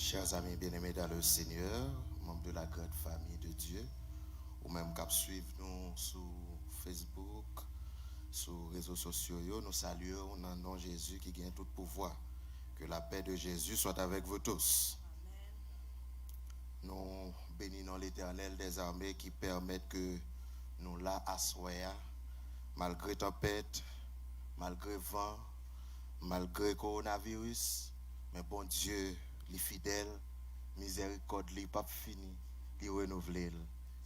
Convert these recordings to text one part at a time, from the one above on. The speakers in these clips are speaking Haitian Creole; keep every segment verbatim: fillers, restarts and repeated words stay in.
Chers amis bien-aimés dans le Seigneur, membres de la grande famille de Dieu, ou menm k ap swiv nou sou Facebook, sou rezo sosyo yo, nou salye w nan non Jezi ki gen tout pouvwa. Que la paix de Jésus soit avec vous tous. Nou beni non Letènèl dèzame ki pèmèt ke nou la aswè a, malgre tanpèt, malgre van, malgre kowonaviris, men Bondye, li fidèl, mizèrikòd li p ap fini, li renouvle l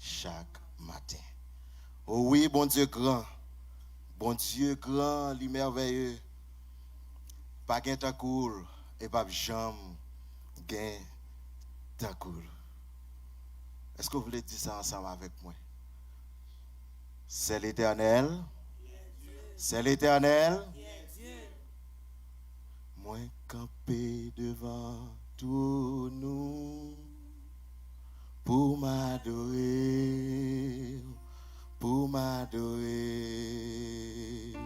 chak maten. O wi, Bondye gran, Bondye gran, li mèvèye, pa gen tankou l, e p ap janm gen tankou l. Èske w vle di sa ansanm avèk mwen? Sè Letènèl, sè Letènèl, mwen kanpe devan twòn ou pou m adore w, pou m adore w.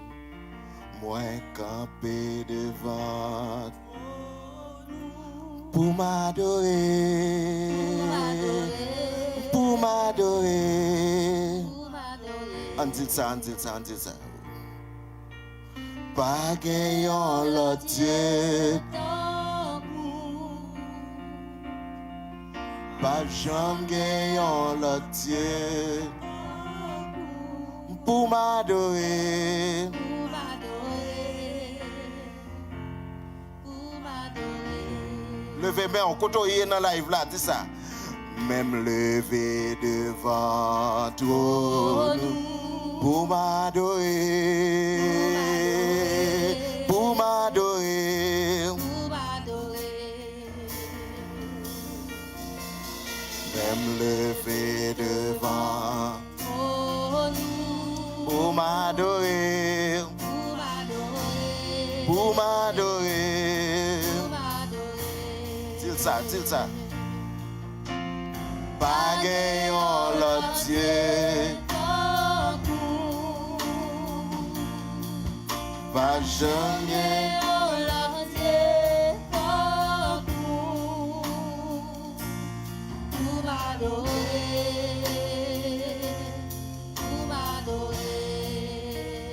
Mwen kanpe devan twòn ou pou m adore w, pou m adore w. Ann di l sa, ann di l sa, ann di l sa. Pa gen yon lòt Dye tankou. Pa janm gen yon lòt Dye tankou. Pou m adore. Leve men w, kote w ye nan live la, di sa. Men m leve devan twòn ou pou m adore, pou m adore. Men m leve devan twòn ou pou m adore, pou m adore. Di l sa, di l sa. Pa gen yon lòt Dye tankou. Pa janm gen yon lòt Dye tankou. Pou m adore, pou m adore.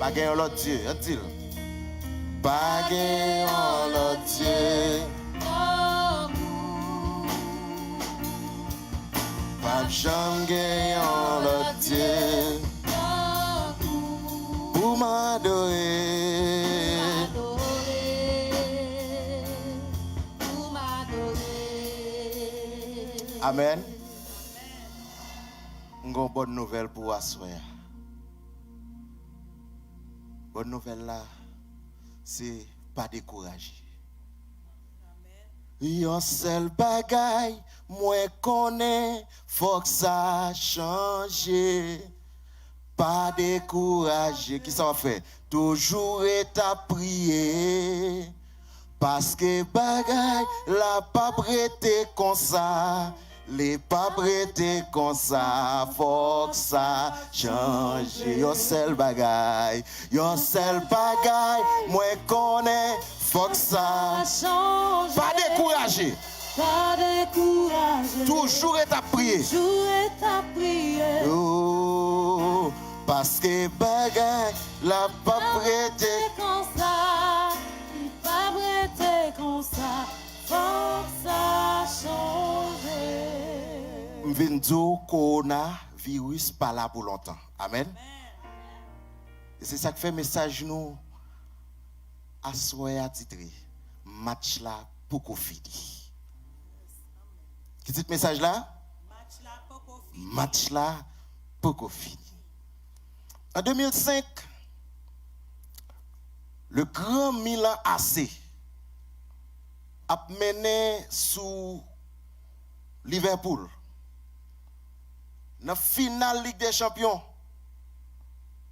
Pa gen yon lòt Dye, ann di l. Pa gen yon lòt Dye tankou. P ap janm gen yon lòt Dye tankou. Pou m adore. Amèn. M gen yon bòn nouvèl pou w aswè a. Bòn nouvèl la, se pa dekouraje. Yon sèl bagay mwen konnen, fòk sa chanje. Pa dekouraje. Kisa w ap fè? Toujou ret ap priye. Paske bagay la p ap rete konsa. Li p ap rete konsa, fòk sa chanje. Yon sèl bagay, yon sèl bagay mwen konnen, fòk sa chanje. Pa dekouraje. Pa dekouraje. Toujou ret ap priye. Toujou ret ap priye. Oh, paske bagay la p ap rete konsa. Li p ap rete konsa. Fòk sa chanje. M vin di w, kowonaviris pa la pou lontan. Amèn. E se sa k fè mesaj nou aswè a titre, Match la poko fini. Ki tit mesaj la? Match la poko fini. Match la poko fini. An de mil senk, le gran Milan A C ap mennen sou Liverpool nan final Lig dè Chanpyon,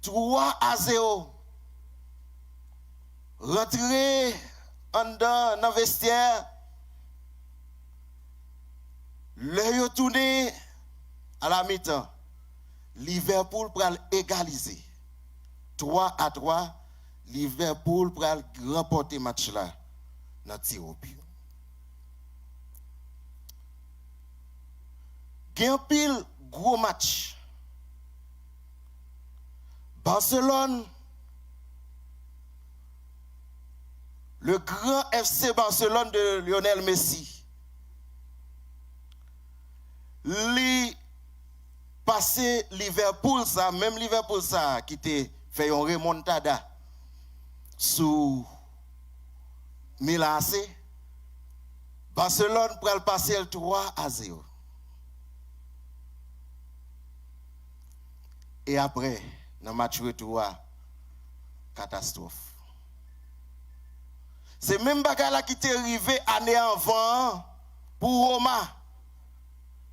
twa a zewo. Rantre anndan nan vestyè, lè yo tounen a la mitan, Liverpool pral egalize twa a twa. Liverpool pral ranpòte match la nan ti wobi. Gen anpil gwo match. Barcelone, le grand F C Barcelone de Lionel Messi, li pase Liverpool sa, menm Liverpool sa ki te fè yon remontada sou Milan A C, Barcelone pral pase l twa a zewo. E apre, nan match retou a, katastwòf. Se menm bagay la ki te rive ane anvan an pou Roma.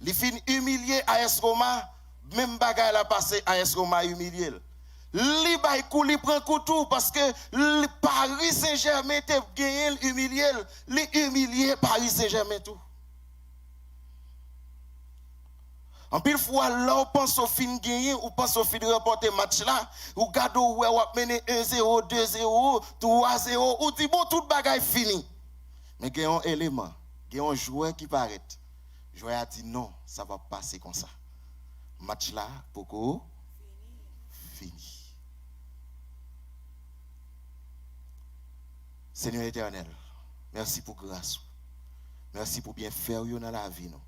Li fin imilye A S Roma, menm bagay la pase, A S Roma imilye l. Li bay kou, li pran kou tou, paske li, Paris Saint-Germain te genyen l, imilye l, li imilye Paris Saint-Germain tou. Anpil fwa, lè w panse w fin genyen, ou panse w fin ranpòte match la, ou gade w wè w ap mennen en zewo, de zewo, twa zewo, ou di, "Bon, tout bagay fini." Men gen yon eleman, gen yon jwè ki parèt. Jwè a di, "Non, sa p ap pase konsa. Match la poko fini." Senyè Etènèl, mèsi pou gras ou. Mèsi pou byenfè w yo nan lavi nou.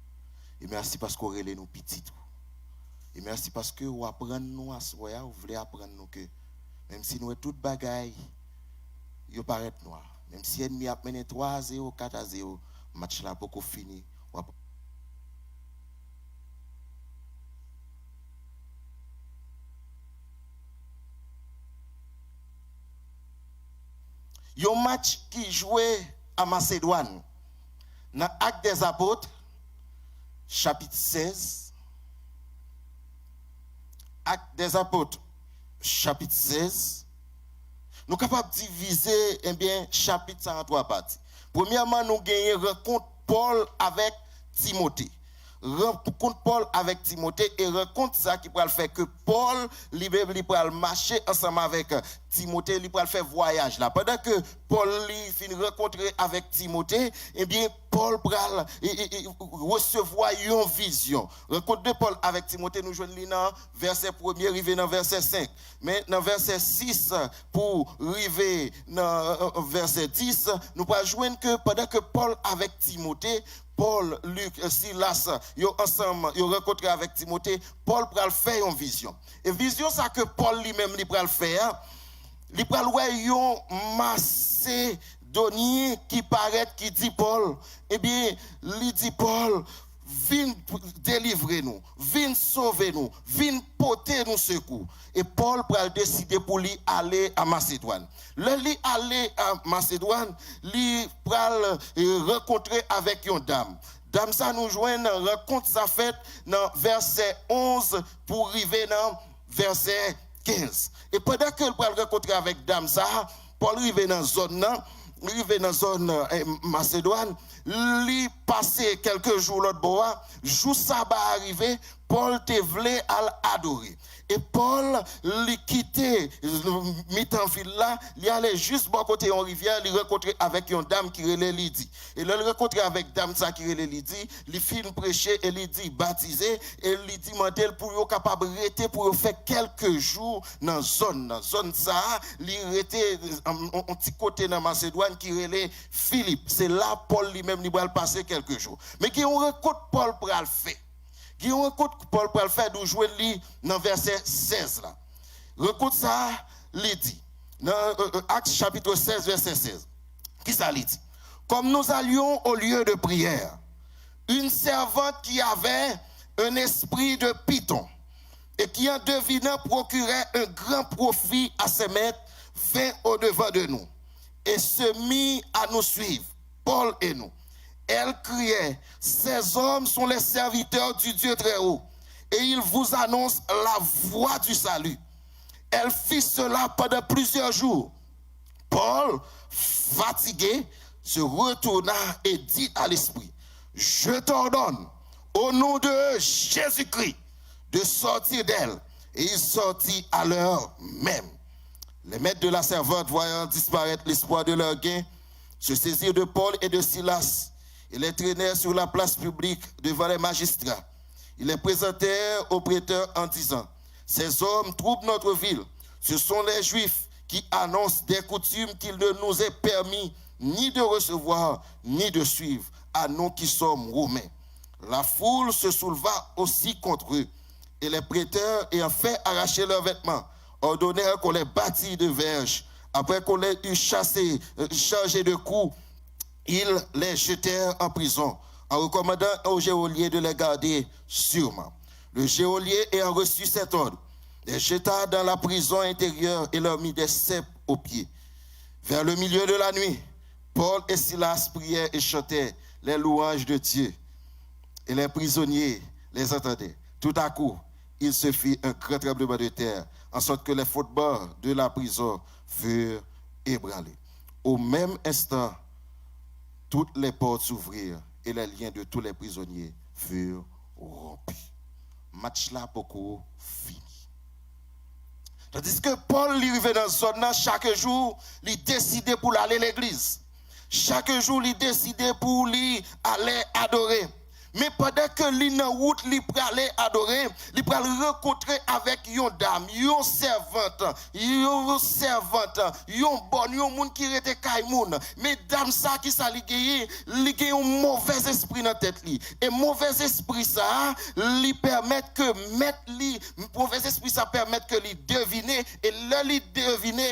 E mèsi paske w rele nou pitit ou. E mèsi paske w aprann nou aswè a, ou vle aprann nou ke menm si nou wè tout bagay yo parèt nwa, menm si ènmi ap mennen twa a zewo, kat a zewo, match la poko fini, w ap Yon match ki jwe a Masedwàn. Nan Actes des Apôtres, chapit sèz. Actes des Apôtres, chapit sèz. Nou kapab divize, ebyen, chapit sa an twa pati. Premyèman, nou genyen rankont Pòl avèk Timote. Rankont Pòl avèk Timote, e rankont sa ki pral fè ke Pòl, li menm, li pral mache ansanm avèk Timote, li pral fè vwayaj la. Pandan ke Pòl, li fin rankontre avèk Timote, ebyen, Pòl pral, e, e, e, resevwa yon vizyon. Rankont de Pòl avèk Timote, nou jwenn li nan vèsè premye rive nan vèsè senk. Men nan vèsè sis pou rive nan, e, e, vèsè dis, nou pral jwenn ke pandan ke Pòl avèk Timote, Pòl, Lik, e, Silas, yo ansanm, yo rankontre avèk Timote, Pòl pral fè yon vizyon. E vizyon sa ke Pòl li menm li pral fè a, li pral wè yon Masedonyen ki parèt, ki di Pòl, ebyen, li di Pòl, "Vin delivre nou, vin sove nou, vin pote nou sekou." E Pòl pral deside pou li ale a Masedwàn. Lè li ale a Masedwàn, li pral, e, rankontre avèk yon dam. Dam sa nou jwenn rankont sa fèt nan vèsè onz pou rive nan vèsè kenz. E pandan ke l pral rankontre avèk dam sa, Pòl rive nan zòn nan, li rive nan zòn, e, Masedwàn, li pase kèlke jou lòt bò a, jou saba a rive, Pòl te vle al adore. E Pòl, li kite mitan vil la, li ale jis bò kote yon rivyè, li rankontre avèk yon dam ki rele Lidi. E lè l rankontre avèk dam sa ki rele Lidi, li fin preche e li di, "Batize," e li di, mande l pou yo kapab rete, pou yo fè kèlke jou nan zòn nan. Zòn sa a, li rete, um, on, on ti kote nan Masedwàn ki rele Filip. Se la Pòl li menm li pral pase kèlke jou. Men gen yon rankont Pòl pral fè. Gen yon rankont Pòl pral fè, nou jwenn li nan vèsè sèz la. Rankont sa a, li di, nan, e, e, Actes chapitre seize, verset seize. Kisa li di? Comme nous allions au lieu de prière, une servante qui avait un esprit de python et qui, en devinant, procurait un grand profit à ses maîtres, vint au-devant de nous et se mit à nous suivre, Paul et nous. Elle criait, "Ces hommes sont les serviteurs du Dieu très haut, et ils vous annoncent la voie du salut." Elle fit cela pendant plusieurs jours. Paul, fatigué, se retourna et dit à l'esprit, "Je t'ordonne, au nom de Jésus-Christ, de sortir d'elle." Et il sortit à l'heure même. Les maîtres de la servante, voyant disparaître l'espoir de leur gain, se saisirent de Paul et de Silas et les traînèrent sur la place publique devant les magistrats. Ils les présentèrent au prêteur en disant, ces hommes troublent notre ville. Ce sont les Juifs qui annoncent des coutumes qu'il ne nous est permis ni de recevoir, ni de suivre, à nous qui sommes Romains. La foule se souleva aussi contre eux, et les prêteurs, ayant fait arracher leurs vêtements, ordonnèrent qu'on les bâtît de verges. Après qu'on les eût chassés, euh, chargés de coups, ils les jetèrent en prison, en recommandant au geôlier de les garder sûrement. Le geôlier, ayant reçu cet ordre, les jeta dans la prison intérieure et leur mit des ceps aux pieds. Vers le milieu de la nuit, Paul et Silas prièrent et chantaient les louanges de Dieu, et les prisonniers les entendaient. Tout à coup, il se fit un grand tremblement de terre, en sorte que les fondements de la prison furent ébranlés. Au même instant, toutes les portes s'ouvrirent et les liens de tous les prisonniers furent rompus. Match la poko fini. Tandiske Pòl, li rive nan zòn nan, chak jou, li deside pou l ale legliz. Chak jou, li deside pou li ale adore. Men pandan ke li nan wout, li prale adore, li pral rankontre avèk yon dam, yon sèvant, yon sèvant, yon bòn, yon moun ki rete kay moun. Men dam sa, ki sa li genyen? Li gen yon movèzespri nan tèt li. E movèzespri sa, li pèmèt ke mèt li, movèzespri sa pèmèt ke li devine, e lè li devine,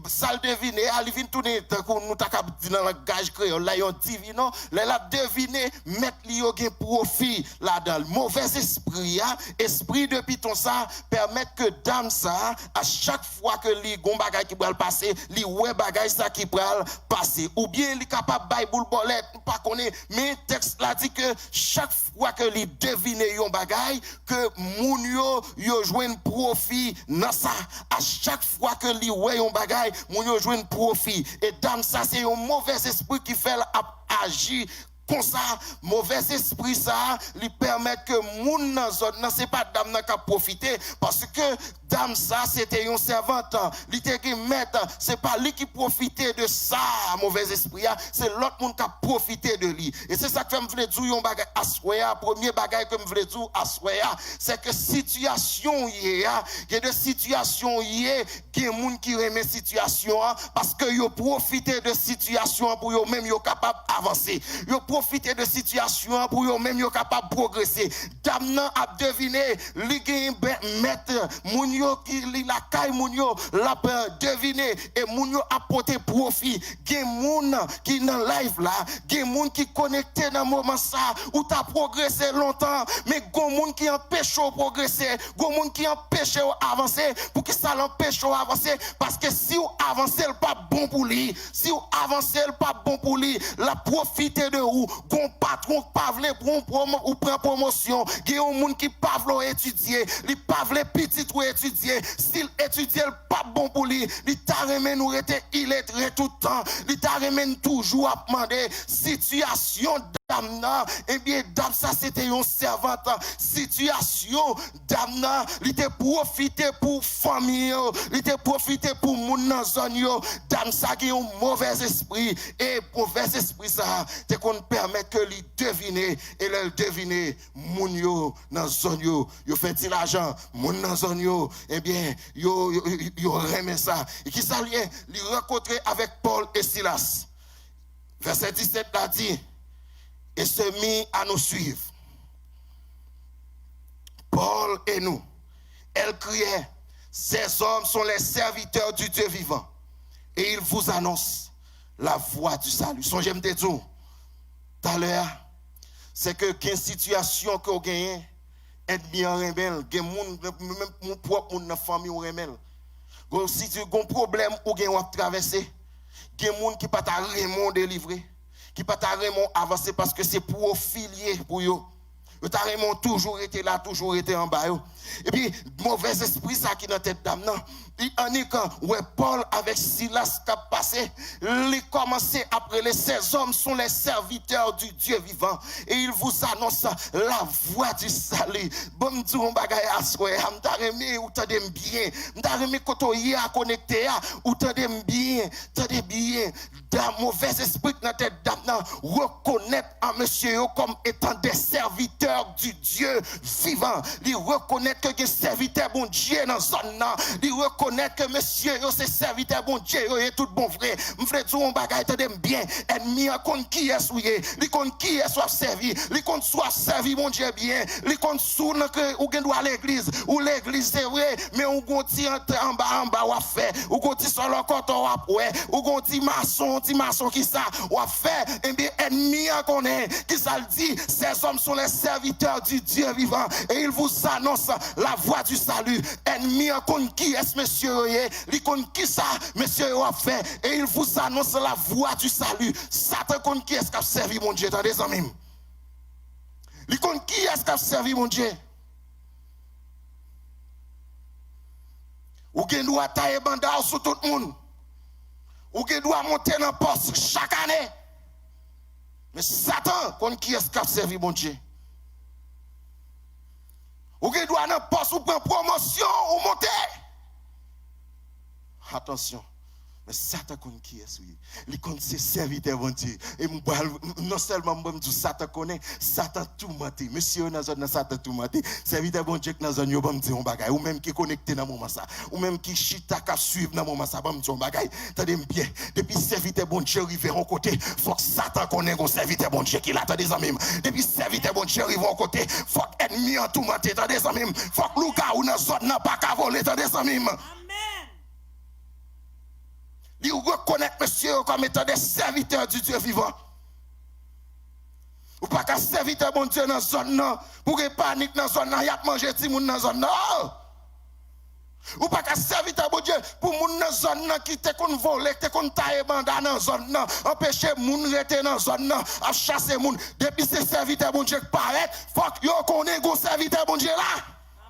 sa l devine a, li vin tounen tankou nou ta kab di nan langaj kreyòl la, yon divino. Lè l ap devine, mèt li yo gen pwofi ladan l. Movèzespri a, espri de piton sa, pèmèt ke dam sa, a chak fwa ke li gon bagay ki pral pase, li wè bagay sa ki pral pase. Oubyen li kapab bay boul bòlèt, m pa konnen, men tèks la di ke chak fwa ke li devine yon bagay, ke moun yo, yo jwenn pwofi nan sa. A chak fwa ke li wè yon bagay, moun yo jwenn pwofi. E dam sa, se yon movèzespri ki fè l ap aji konsa. Movèzespri sa, li pèmèt ke moun nan zòn nan, se pa dam nan k ap pwofite, paske dam sa, se te yon sèvant, li te gen mèt, se pa li ki pwofite de sa, movèzespri a, se lòt moun k ap pwofite de li. E se sa k fè m vle di w yon bagay aswè a, premye bagay ke m vle di w aswè a, se ke sitiyasyon w ye a, gen de sitiyasyon w ye, gen moun ki renmen sitiyasyon an, paske yo pwofite de sitiyasyon an pou yo menm yo kapab avanse. Yo pwofite de sitiyasyon an pou yo menm yo kapab pwogrese. Dam nan ap devine, li gen bè-, mèt, moun yo ki li lakay moun yo, l ap, eh, devine, e moun yo ap pote pwofi. Gen moun ki nan live la, gen moun ki konekte nan moman sa, ou ta pwogrese lontan, men gon moun ki anpeche w pwogrese, gon moun ki anpeche w avanse. Poukisa l anpeche w avanse? Paske si w avanse, l p ap bon pou li. Si w avanse, l p ap bon pou li. L ap pwofite de ou. Gon patwon k pa vle pou w pwomo-, ou pran pwomosyon. Gen yon moun ki pa vle w etidye. Li pa vle pitit ou etidye. Si l etidye, l p ap bon pou li. Li ta renmen nou rete iletre tout tan. Li ta renmen n toujou ap mande. Sitiyasyon dam nan, ebyen, dam sa se te yon sèvant. Sitiyasyon dam nan, li te pwofite pou fanmi yo, li te pwofite pou moun nan zòn yo. Dam sa gen yon movèzespri, e movèzespri sa te konn pèmèt ke li devine, e lè l devine, moun yo nan zòn yo, yo fè ti lajan, moun nan zòn yo, ebyen, yo, yo, yo, yo renmen sa. E kisa l ye? Li rankontre avèk Pòl e Silas. Vèsè disèt la di, et se mit à nous suivre. Paul et nous. Elles crièrent, ces hommes sont les serviteurs du Dieu vivant, et ils vous annoncent la voie du salut. Sonje m te di w talè a, se ke gen sitiyasyon ke w genyen, ènmi an renmen l. Gen moun, menm, menm moun, pwòp moun nan fanmi w renmen l. Gon siti-, gon pwoblèm ou gen w ap travèse. Gen moun ki pa ta renmen w delivre, ki pa ta renmen w avanse paske se pwofi l ye pou yo. Yo ta renmen w toujou rete la, toujou rete anba yo. Epi, movèzespri sa ki nan tèt dam nan, li annik wè Pòl avèk Silas k ap pase, li kòmanse ap rele, ces hommes sont les serviteurs du Dieu vivant, et ils vous annoncent la voie du salut. Bon, m di w yon bagay aswè a, m ta renmen ou tande m byen. M ta renmen kote w ye a konekte a, ou tande m byen, tande byen. Dam, movèzespri k nan tèt dam nan rekonèt an mesye yo comme étant des serviteurs du Dieu vivant. Li rekonèt ke gen sèvitè Bondye nan zòn nan. Li rekonèt ke mesye yo se sèvitè Bondye yo ye tout bon vre. M vle di w yon bagay, tande m byen. Ènmi an konn kiyès ou ye. Li konn kiyès w ap sèvi. Li konn si w ap sèvi Bondye byen. Li konn si w nan ke ou gen dwa legliz. Ou legliz, se vre, men ou gon ti ant-, anba anba w ap fè. Ou gon ti sòlòkòtò w ap wè. Ou gon ti mason, ti mason ki sa w ap fè. Ebyen, ènmi an konnen ki sa l di. Ces hommes sont les serviteurs du Dieu vivant et ils vous annoncent la voie du salut. Ènmi an konn kiyès mesye yo ye. Li konn ki sa mesye yo ap fè. Et ils vous annoncent la voie du salut. Satan konn kiyès k ap sèvi Bondye. Tande, zanmi m. Li konn kiyès k ap sèvi Bondye. Ou gen dwa taye banda w sou tout moun. Ou gen dwa monte nan pòs chak ane. Men Satan konn kiyès k ap sèvi Bondye. Ou gen dwa nan pòs, ou pran pwomosyon, ou monte. Atansyon. Men Satan konn kiyès ou ye. Li konn se sèvitè Bondye. E m pral, m, non sèlman m, m di w Satan konnen, Satan toumante. Mesye yo nan zòn nan, Satan toumante. Sèvitè Bondye k nan zòn yo, ban m di yon bagay. Ou menm ki konekte nan moman sa. Ou menm ki chita k ap swiv nan moman sa, ban m di yon bagay. Tande m byen. Depi sèvitè Bondye rive yon kote, fòk Satan konnen gon sèvitè Bondye ki la. Tande, zanmi m. Depi sèvitè Bondye rive yon kote, fòk ènmi an toumante. Tande, zanmi m. Fòk lougawou nan zòn nan pa ka vole. Tande, zanmi m. Amèn. Li rekonèt mesye yo comme étant des serviteurs du Dieu vivant. Ou pa ka sèvitè Bondye nan zòn nan, pou gen panik nan zòn nan, y ap manje timoun nan zòn nan. Oh! Ou pa ka sèvitè Bondye pou moun nan zòn nan ki te konn vole, ki te konn taye banda nan zòn nan, anpeche moun rete nan zòn nan, ap chase moun. Depi se sèvitè Bondye k parèt, fòk yo konnen gon sèvitè Bondye la.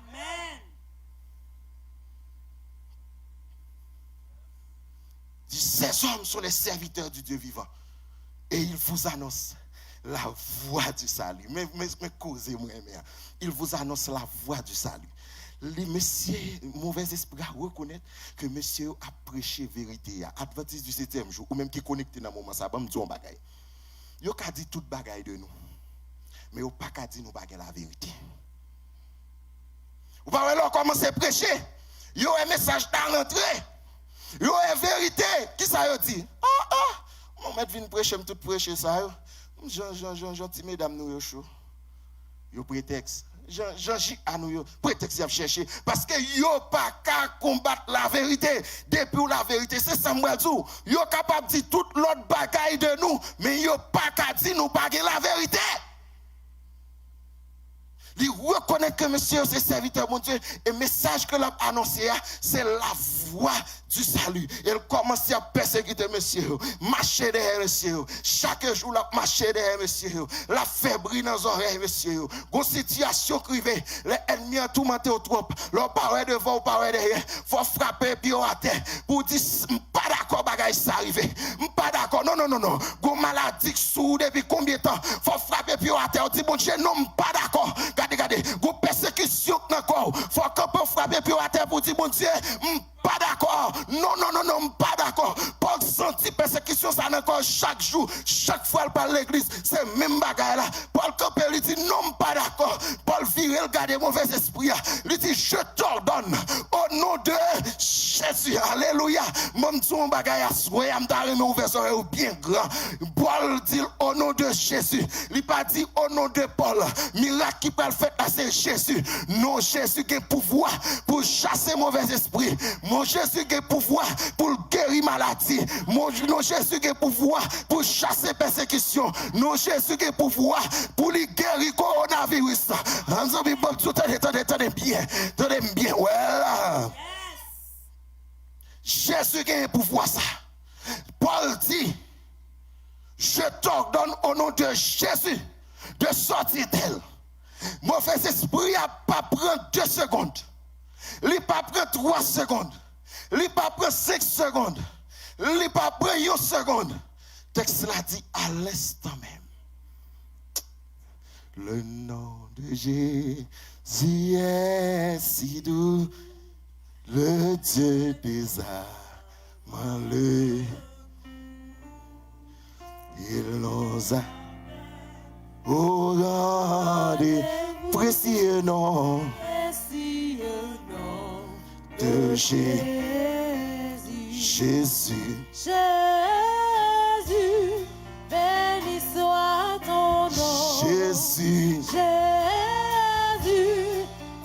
Amèn. Di, ces hommes sont les serviteurs du Dieu vivant. Et ils vous annoncent la voie du salut. Men, men, men koze mwen renmen an. Ils vous annoncent la voie du salut. Li, mesye, movèzespri a rekonèt ke mesye yo ap preche verite a. Advantis di setyèm jou, ou menm ki konekte nan moman sa, ban m di w yon bagay. Yo ka di tout bagay de nou, men yo pa ka di nou pa gen laverite. Ou pa wè lè w kòmanse preche, yo wè mesaj la rantre, yo wè verite, kisa yo di? Ah, ah, mwen mèt vin preche m tout preche sa yo. Jan, jan, jan, jan ti medam nou yo cho. Yo pretèks. Jan, jan jik a nou yo, pretèks y ap chèche. Paske yo pa ka konbat laverite. Depi w laverite, se sa m pral di w. Yo kapab di tout lòt bagay de nou, men yo pa ka di nou pa gen laverite. Li rekonèt ke mesye yo se sèvitè Bondye, e mesaj ke l ap anonse a, se lavwa di sali. E l kòmanse ap pèsekite mesye yo, mache dèyè mesye yo. Chak jou l ap mache dèyè mesye yo. L ap fè bri nan zòrèy mesye yo. Gon sitiyasyon k rive, lè ènmi an toumante w twòp, lè w pa wè devan, w pa wè dèyè, fò w frape pye w atè pou w di, "M pa dakò bagay sa rive. M pa dakò. Non, non, non, non. Gon maladi k sou ou depi konbyen tan?" Fò w frape pye w atè, w di, "Bondye, non, m pa dakò." Gade, gade, gon pèsekisyon k nan kò w. Fò w kanpe, w frape pye w atè pou w di, "Bondye, m pa dakò. Non, non, non, non, m pa dakò." Pòl santi pèsekisyon sa nan kò l chak jou, chak fwa l pral legliz, se menm bagay la. Pòl kanpe, li di, "Non, m pa dakò." Pòl vire, l gade movèzespri a. Li di, "Je t'ordonne, au nom de Jésus." Alelouya. Mwen, m di yon bagay aswè a, m ta renmen ouvè zòrèy ou byen gran. Pòl di l, "Au nom de Jésus." Li pa di, "Au nom de Paul." Mirak ki pral fèt la, se Jezi. Non, Jezi gen pouvwa pou l chase movèzespri. Non, Jezi gen pouvwa pou l geri maladi. Mon, non, Jezi gen pouvwa pou l chase pèsekisyon. Non, Jezi gen pouvwa pou li geri kowonaviris. Zanmi, ban m di w, tande, tande, tande byen. Tande m byen. Wè la. Jezi gen pouvwa sa. Pòl di, "Je t'ordonne au nom de Jésus de sortir d'elle." Movèzespri a pa pran de segonn. Li pa pran twa segonn. Li pa pran senk segonn. Li pa pran yon segonn. Tèks la di, "À l'instant même, le nom de Jésus est si doux, le Dieu des armes, le, il nous a." Au grand et précieux nom de Jésus. Jésus, béni soit ton nom. Jésus, Jésus,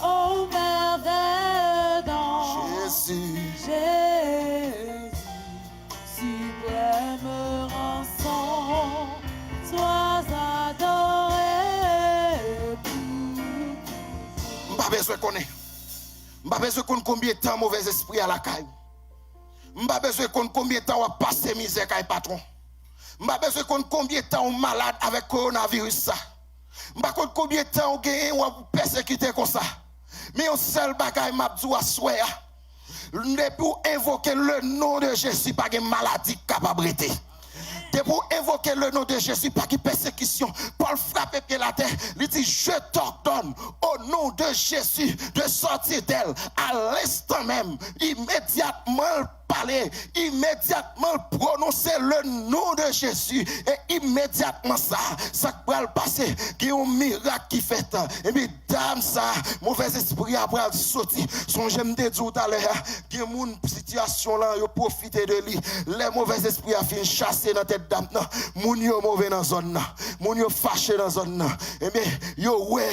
ô merveilleux don. Jésus. Jésus, suprême rançon, sois adoré pour M pa bezwen konnen. M pa bezwen konn konbyen tan movèzespri a lakay ou. M pa bezwen konn konbyen tan w ap pase mizè kay patwon. M pa bezwen konn konbyen tan w malad avèk kowonaviris sa. M pa konn konbyen tan w genyen w ap pèsekite konsa. Men yon sèl bagay m ap di w aswè a. Depi w envoke le non de Jezi, pa gen maladi k kapab rete. Depi w envoke le non de Jezi, pa gen pèsekisyon. Pòl frape pye l atè, li di, Je t'ordonne, au nom de Jésus, de sortir d'elle à l'instant même. Imedyatman, l pale. Imedyatman, l pwononse le non de Jezi. E imedyatman sa, sa k pral pase, gen yon mirak ki fèt. Epi dam sa, movèzespri a pral soti. Sonje m te di w talè a, gen moun sitiyasyon lan yo pwofite de li. Lè movèzespri a fin chase nan tèt dam nan, moun yo move nan zòn nan. Moun yo fache nan zòn nan. Ebyen, yo wè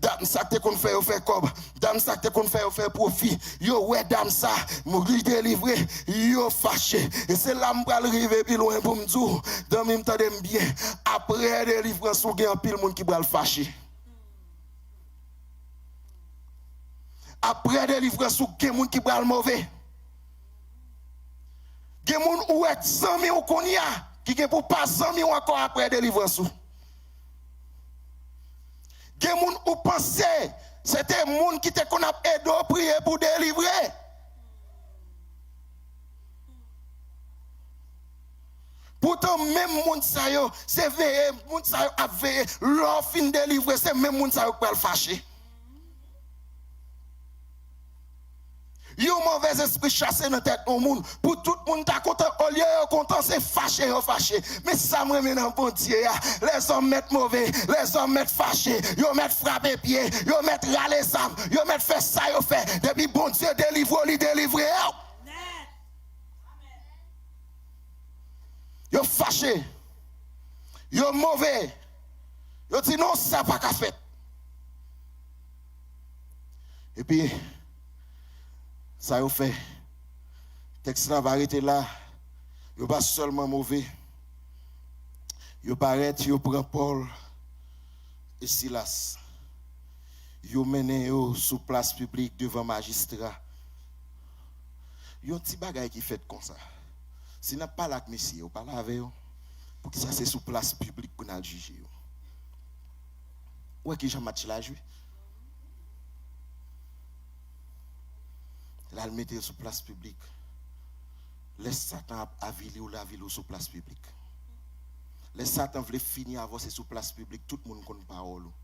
dam sa k te konn fè yo fè kòb. Dam sa k te konn fè yo fè pwofi, yo wè dam sa, li delivre, yo fache. E se la m pral rive pi lwen pou m di w, zanmi m, tande m byen. Apre delivrans ou, gen anpil moun ki pral fache. Apre delivrans ou, gen moun ki pral move. Gen moun ou wè zanmi w kounye a, ki gen pou pa zanmi w ankò apre delivrans ou. Gen moun ou panse se te moun ki te konn ap ede w priye pou delivre. Poutan menm moun sa yo, se veye moun sa yo ap veye. Lè w fin delivre, se menm moun sa yo k pral fache. Yon movèzespri chase nan tèt yon moun. Pou tout moun ta kontan, olye yo kontan, se fache yo fache. Men sa m renmen nan Bondye a, lèzòm mèt move, lèzòm mèt fache, yo mèt frape pye, yo mèt rale zam, yo mèt fè sa yo fè. Depi Bondye delivre w, li delivre w. Yo fache. Yo move. Yo di non, sa pa ka fèt. Epi, sa yo fè. Tèks la pa rete la. Yo pa sèlman move. Yo parèt, yo pran Pòl e Silas. Yo mennen yo sou plas piblik devan majistra. Yon ti bagay ki fèt konsa. Si n ap pale ak mesye yo, pale avè yo. Poukisa se sou plas piblik pou n al jije yo? Ou wè kijan match la jwe? L al mete yo sou plas piblik. Lè Satan ap avili w, l avili w sou plas piblik. Lè Satan vle fini avè w, se sou plas piblik, tout moun konn pawòl ou.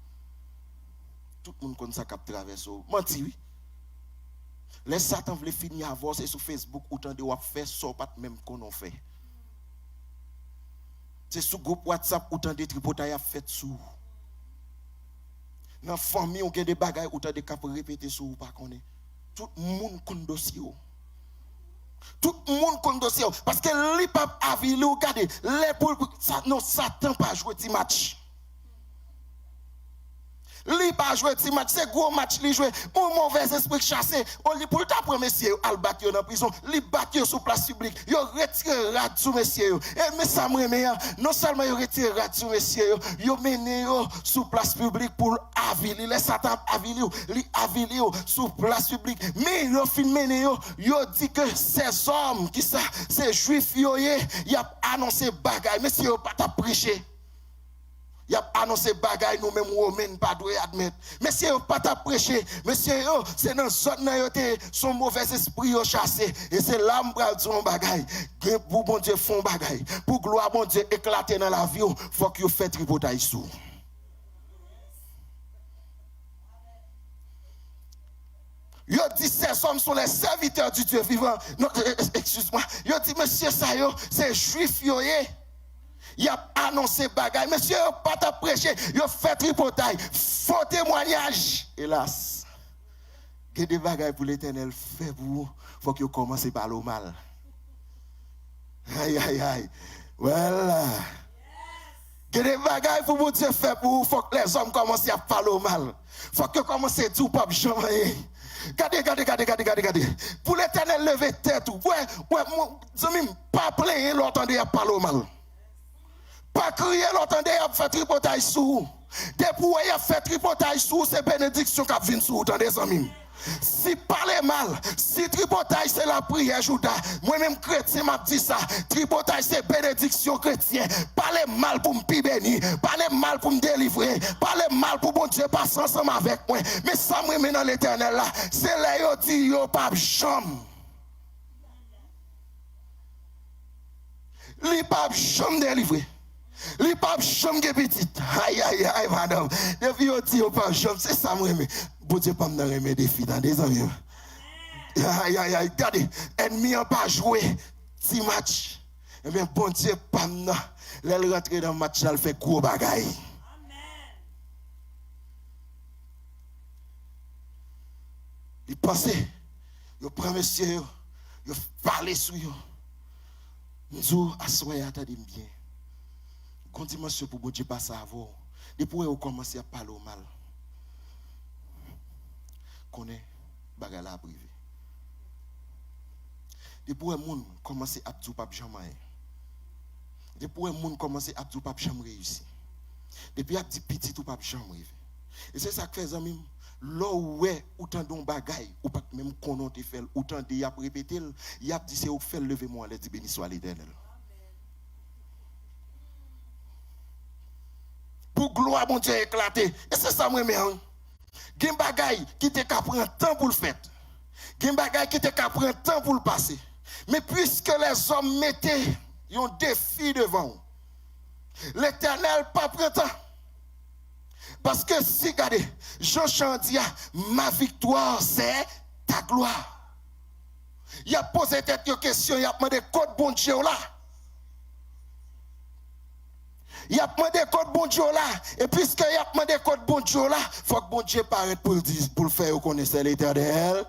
Tout moun konn sa k ap travèse w. Manti, wi. Lè Satan vle fini avè w, se sou Facebook ou tande w ap fè sa w pa t menm konnen w fè. Se sou gwoup WhatsApp ou tande tripotay ap fèt sou ou. Nan fanmi w gen de bagay ou tande k ap repete sou ou pa konnen. Tout moun konn dosye w. Tout moun konn dosye w. Paske li p ap avili w. Gade, lè pou sa, non, Satan pa jwe ti match. Li pa jwe ti match, se gwo match li jwe. Yon movèzespri k chase, olye pou l ta pran mesye yo al bat yo nan prizon, li bat yo sou plas piblik. Yo retire rad sou mesye yo. E men sa m renmen an, non sèlman yo retire rad sou mesye yo, yo mennen yo sou plas piblik pou l avili. Lè Satan ap avili w, li avili w sou plas piblik. Men yo fin mennen yo, yo di ke sèzòm, kisa? Se Jwif yo ye, y ap anonse bagay. Mesye yo pa t ap preche. Y ap anonse bagay nou menm Women n pa dwe admèt. Mesye yo pa t ap preche. Mesye yo, se nan zòn nan yo te ye, se yon movèzespri yo chase. E se la m pral di w yon bagay. Gen pou Bondye fè yon bagay, pou glwa Bondye eklate nan lavi w, fòk yo fè tripotay sou ou. Yo di ces hommes sont les serviteurs du Dieu vivant. Non, e, e, excuse-moi. Yo di mesye sa yo, se Jwif yo ye. Y ap anonse bagay. Mesye yo pa t ap preche, yo fè tripotay. Fo temwayaj. Elas. Gen de bagay pou Letènèl fè pou ou, fòk yo kòmanse pale w mal. Ay, ay, ay. Well. Gen de bagay pou Bondye fè pou ou, fòk lèzòm kòmanse ap pale w mal. Fòk yo kòmanse di w p ap janm anyen. Gade, gade, gade, gade, gade, gade. Pou Letènèl leve tèt ou. Wè, wè, mon, zanmi m, pa plenyen lè w tande y ap pale w mal. Pa kriye lè w tande y ap fè tripotay sou ou. Depi w wè y ap fè tripotay sou ou, se benediksyon k ap vin sou ou, tande, zanmi m. Si pale mal, si tripotay se lapriyè Jouda, mwen menm kretyen m ap di sa, tripotay se benediksyon kretyen. Pale m mal pou m pi beni, pale m mal pou m delivre, pale m mal pou Bondye pase ansanm avèk mwen. Men sa m renmen nan Letènèl la, se lè yo di yo p ap janm. Li p ap janm delivre. Li p ap janm gen pitit. Ay, ay, ay, madanm. Depi yo di yo p ap janm, se sa m renmen. Bondye pa m nan renmen defi, tande, zanmi m. Ay, ay, ay, gade. Ènmi an pa jwe ti match. Ebyen, Bondye pa m nan, lè l rantre nan match la, l fè gwo bagay. Li panse, yo pran mesye yo, yo pale sou yo. M di w, aswè a, tande m byen. Gon dimansyon pou Bondye pase avè w. Depi w wè yo kòmanse ap pale w mal, konnen bagay la ap rive. Depi w wè moun kòmanse ap di w p ap janm anyen. Depi w wè moun kòmanse ap di w p ap janm reyisi. Depi y ap di pitit ou p ap janm rive. E se sa k fè, zanmi m, lè w wè ou tande yon bagay, ou pa t menm konnen w te fè l, ou tande y ap repete l, y ap di se ou k fè l, leve men w anlè, di, beni swa Letènèl. Pou glwa Bondye eklate. E se sa m renmen an. Gen bagay ki te ka pran tan pou l fèt. Gen bagay ki te ka pran tan pou l pase. Men piske lèzòm mete yon defi devan w, Letènèl pa pran tan. Paske si, gade, jan chan an di a, ma victoire, c'est ta gloire. Y ap poze tèt yo kesyon, y ap mande, kot Bondye w la? Y ap mande, kot Bondye w la? E piske y ap mande, kot Bondye w la, fòk Bondye parèt pou l di, pou l fè yo konnen se Letènèl.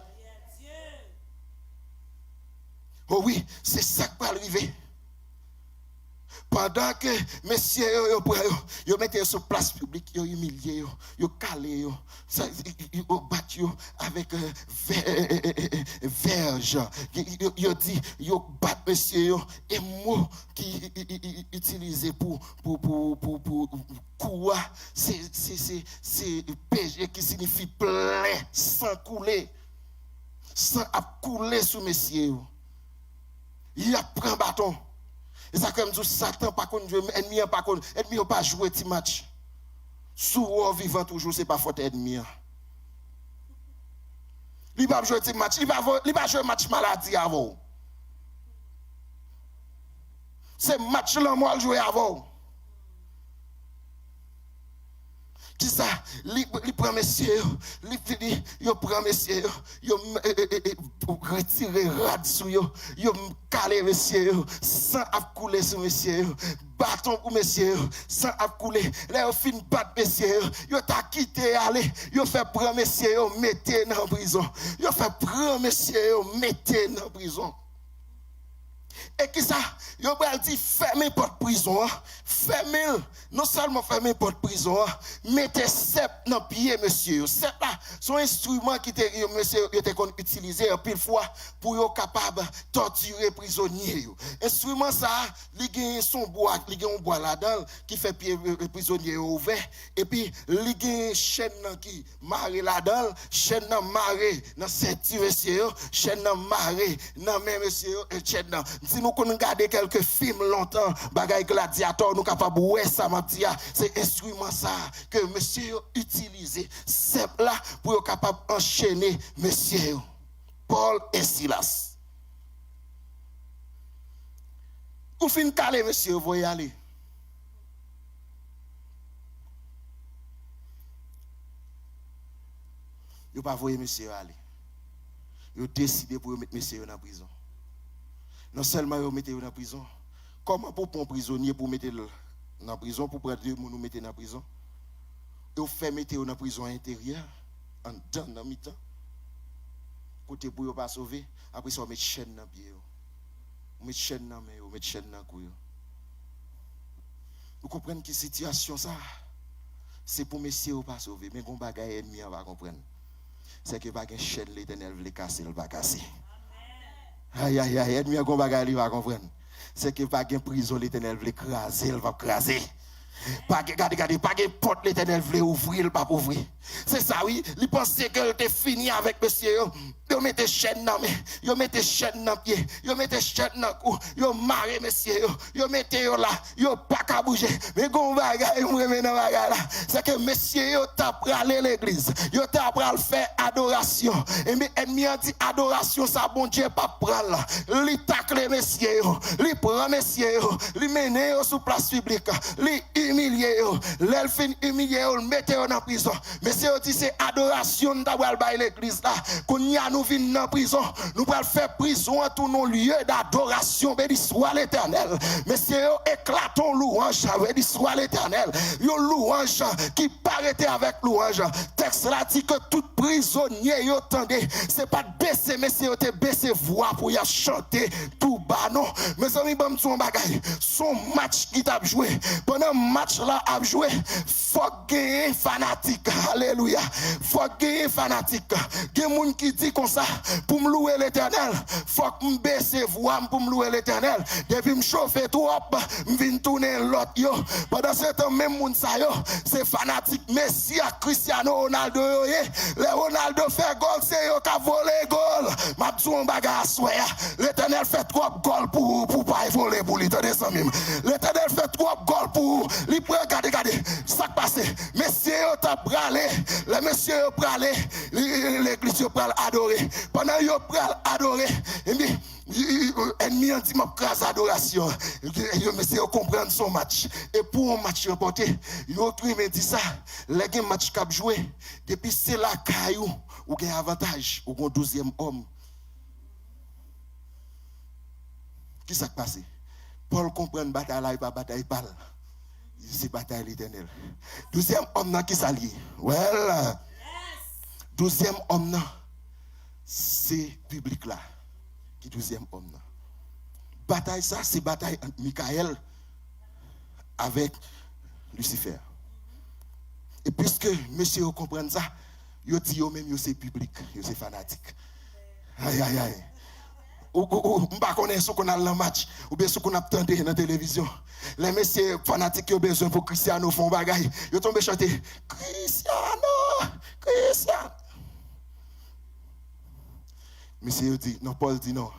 O wi, se sa k pral rive. Pandan ke mesye yo, yo pran yo, yo mete yo sou plas piblik, yo imilye yo, yo kale yo, sa, yo bat yo avèk, euh, vè-, vèj. Yo, yo, yo di, yo bat mesye yo, e mo ki i-, i-, i-, i-, itilize pou, pou, pou, pou, pou kou a, se, se, se, se P G ki siyifi plen, san koule. San ap koule sou mesye yo. Y ap pran baton. E sa k fè m di w, Satan pa konn jwe, ènmi an pa konn, ènmi yo pa jwe ti match. Si w wè w vivan toujou, se pa fòt ènmi an. Li p ap jwe ti match, li pa vo-, li pa jwe match maladi avè w. Se match lanmò l jwe avè w. Kisa? Li, li pran mesye yo, li vini, yo pran mesye yo, yo m-, e, e, e, e, retire rad sou yo, yo m-, kale mesye yo, san ap koule sou mesye yo, baton pou mesye yo, san ap koule. Lè yo fin bat mesye yo, yo ta kite ale, yo fè pran mesye yo mete nan prizon. Yo fè pran mesye yo mete nan prizon. E kisa? Yo pral di fèmen pòt prizon an, fèmen l. Non sèlman fèmen pòt prizon an, mete sèp nan pye mesye yo. Sèp la, se yon enstriman ki te, yo, mesye yo te konn itilize anpil fwa pou yo kapab tòtire prizonye yo. Enstriman sa a, li gen, se yon bwa, li gen yon bwa ladan l ki fè pye, e, e, prizonye yo ouvè. Epi, li gen chèn nan ki mare ladan l, chèn nan mare nan senti mesye yo, chèn nan mare nan men mesye yo, e chèn nan. Si nou konn gade kèlke fim lontan, bagay gladyatò, nou kapab wè sa m ap di a. Se enstriman sa a ke mesye yo itilize, sèp la, pou yo kapab anchene mesye yo. Pòl e Silas. Ou fin kale mesye yo, voye ale. Yo pa voye mesye yo ale. Yo deside pou yo met mesye yo nan prizon. Non sèlman yo mete yo nan prizon, Kòman pou pran prizonye pou mete l nan prizon, pou pran de moun ou mete nan prizon, e w fè mete yo nan prizon enteryè, anndan, nan mitan, kote pou yo pa sove, apre sa w met chèn nan pye yo, w met chèn nan men yo, w met chèn nan kou yo. Nou konprann ki sitiyasyon sa a, se pou mesye yo pa sove. Men gon bagay ènmi an pa konprann. Se ke pa gen chèn Letènèl vle kase, l pa kase. Ayayay, ènmi an gon bagay li pa konprann. Se ke pa gen prizon Letènèl vle kraze, l p ap kraze. Pa gen, gade, gade, pa gen pòt Letènèl vle ouvri, l p ap ouvri. Se sa, wi, li panse ke l te fini avèk mesye yo. Yo mete chèn nan men, yo mete chèn nan pye, yo mete chèn nan kou, yo mare mesye yo, yo mete yo la, yo pa ka bouje. Men gon bagay m renmen nan bagay la, se ke mesye yo ta prale legliz, yo ta pral fè adorasyon. Ebyen, ènmi an di adorasyon sa, Bondye p ap pran l. Li takle mesye yo, li pran mesye yo, li mennen yo sou plas piblik, li imilye yo. Lè l fin imilye yo, l mete yo nan prizon. Mesye yo di se adorasyon n ta pral bay legliz la. Kounye a nou vin nan prizon. Nou pral fè prizon an tounen yon lye dadorasyon. Beni swa Letènèl. Mesye yo eklate yon lwanj. Beni swa Letènèl. Yon lwanj ki pa rete avèk lwanj. Tèks la di ke tout prizonye yo tande. Se pa t bese mesye yo te bese vwa pou y ap chante tou ba, non. Mezanmi, ban m di w yon bagay. Se yon match ki t ap jwe. Pandan match la ap jwe, fòk genyen fanatik. Alelouya. Fòk genyen fanatik. Gen moun ki di konsa, pou m louwe Letènèl, fòk m bese vwa m pou m louwe Letènèl. Depi m chofe twòp, m vin tounen lòt yo. Pandansetan, menm moun sa yo, se fanatik Messi ak Cristiano Ronaldo yo ye. Lè Ronaldo fè gòl, se yo k ap vole gòl. M ap di w yon bagay aswè a. Letènèl fè twòp gòl pou ou, pou w pa vole pou li, tande zanmi m. Letènèl fè twòp gòl pou ou. Li pran, gade, gade, sa k pase. Mesye yo t ap prale. Lè mesye yo prale, li, legliz yo pral adore. Pandan yo pral adore, ebyen, ènmi an di, "M ap kraze adorasyon an." Yo, mesye yo konprann se yon match. E pou yon match ranpòte, yo renmen di sa, lè gen match k ap jwe, depi se lakay ou, ou gen avantaj, ou gen yon douzyèm òm. Ki sa k pase? Pòl konprann batay la, e pa batay pa l. Li di se batay Letènèl. Douzyèm òm nan, ki sa l ye? Well, douzyèm òm nan, se piblik la ki douzyèm òm nan. Batay sa, se batay ant Mikayèl avèk Lisifè. E piske mesye yo konprann sa, yo di yo menm yo se piblik, yo se fanatik. Ayayay. Ou, ou, ou, m pa konnen si w konn al nan match, oubyen si w konn ap tande nan televizyon. Lè mesye fanatik yo bezwen pou Cristiano fè yon bagay, yo tonbe chante, "Cristiano, Cristiano." Mesye yo di, non, Pòl di non.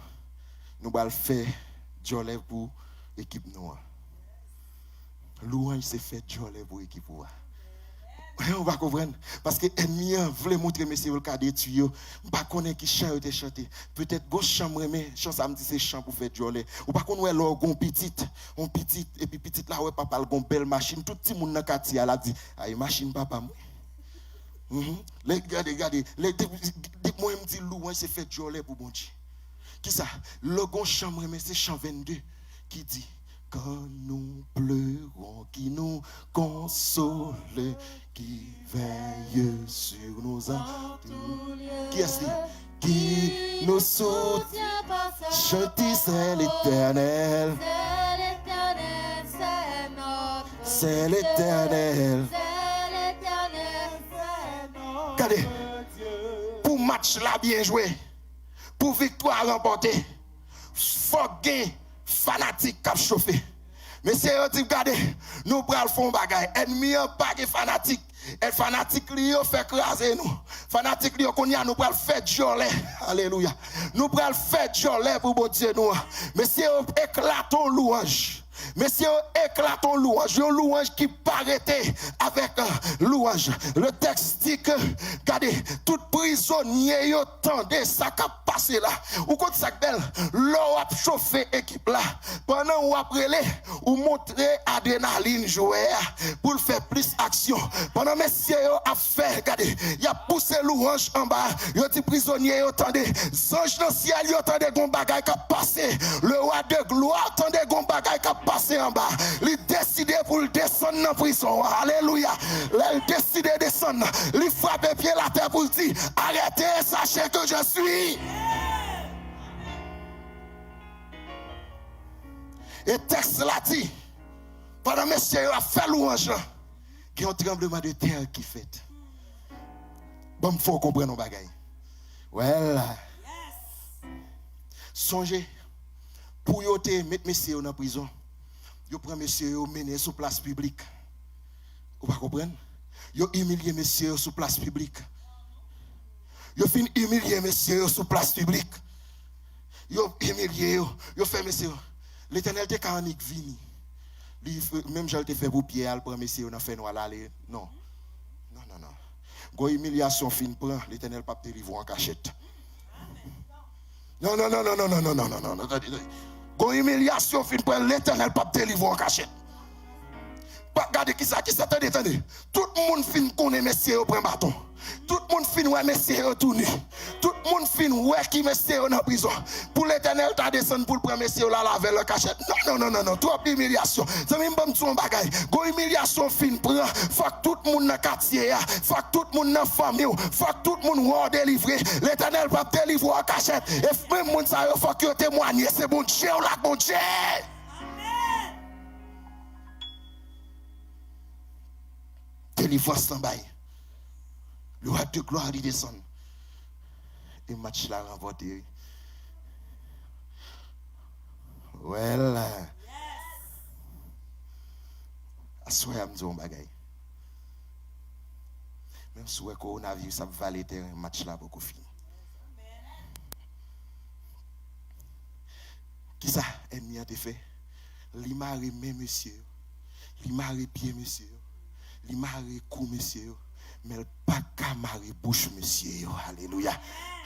Nou pral fè djòlè pou ekip nou an. Lwanj se fè djòlè pou ekip ou a. Ou pa konprann? Paske ènmi an vle montre mesye yo l ka detwi yo. M pa konnen ki chan yo te chante. Petèt gon chan m renmen, chan sa m di se chan pou fè djòlè. Ou pa konn wè lè w gon pitit, yon pitit, epi pitit la wè papa l gon bèl machin, tout timoun nan katye a l ap di, "Ay, machin papa m wi." Mhm. Lè, gade, gade, lè, de, de, mwen m di lwanj se fè djòlè pou Bondye. Kisa? Lè gon chan m renmen, se chan vennde ki di, "Quand nous pleurons, qui nous console, qui veille sur nous en tout lieu, qui est-ce qui, qui nous soutient par sa parole, c'est l'Éternel, c'est l'Éternel, c'est notre Dieu, c'est l'Éternel, c'est l'Éternel, c'est notre Dieu." Gade, pou match la byen jwe, pou viktwa ranpòte, fòk gen fanatik k ap chofe. Mesye yo di, "Gade, nou pral fè yon bagay." Ènmi an pa gen fanatik. E fanatik li yo fè kraze nou. Fanatik li yo, kounye a nou pral fè djòlè. Alelouya. Nou pral fè djòlè pou Bondye nou an. Mesye yo eklate yon lwanj. Mesye yo eklate yon lwanj, yon lwanj ki pa rete avèk, euh, lwanj. Le tèks di ke, gade, tout prizonye yo tande sa k ap pase la. Ou konn sa k bèl? Lè w ap chofe ekip la, pandan w ap rele, ou montre adrenalin jwè a pou l fè plis aksyon. Pandan mesye yo ap fè, gade, y ap pouse lwanj anba, yo di prizonye yo tande, zanj nan syèl yo tande gon bagay k ap pase, le roi de gloire tande gon bagay k ap pase anba. Li deside pou l desann nan prizon an. Alelouya. Lè l deside desann, li frape pye l atè pou l di, "Arrêtez, sachez que je suis." E tèks la di, pandan mesye yo ap fè lwanj lan, gen yon tranbleman de tè ki fèt. Ban m fè w konprann yon bagay. Well, sonje, pou yo te met mesye yo nan prizon, yo pran mesye yo, mennen yo sou plas piblik. Ou pa konprann? Yo imilye mesye yo sou plas piblik. Yo fin imilye mesye yo sou plas piblik. Yo imilye yo. Yo fè mesye yo. Letènèl te ka annik vini. Li, menm jan l te fè pou Pyè, al pran mesye yo nan fènwa l ale. Non. Non, non, non. Gon imilyasyon fin pran, Letènèl p ap delivre w an kachèt. Non, non, non, non, non, non, non, non, non, non, non, tande, tande. Gon imilyasyon fin pran, Letènèl p ap delivre w an kachèt. Pa gade kisa, kisa, tande, tande. Tout moun fin konnen mesye yo pran baton. Tout moun fin wè mesye yo tou ni. Tout moun fin wè ki mesye yo nan prizon. Pou Letènèl ta desann pou l pran mesye yo la lavè l an kachèt. Non, non, non, non, non. Twòp imilyasyon. Zanmi m, ban m di w yon bagay. Gon imilyasyon fin pran. Fòk tout moun nan katye a. Fòk tout moun nan fanmi w. Fòk tout moun wè w delivre. Letènèl p ap delivre w an kachèt. E menm moun sa yo, fòk yo temwanye. Se Bondye w la, Bondye. Delivrans lan bay. Le roi de gloire li desann. E match la ranpòte, wi. Well, aswè a m di w yon bagay. Menm si w wè kowonaviris ap vale tèren, match la poko fini. Kisa ènmi an te fè? Li mare men mesye yo. Li mare pye mesye yo. Li mare kou mesye yo. Men l pa ka mare bouch mesye yo. Alelouya.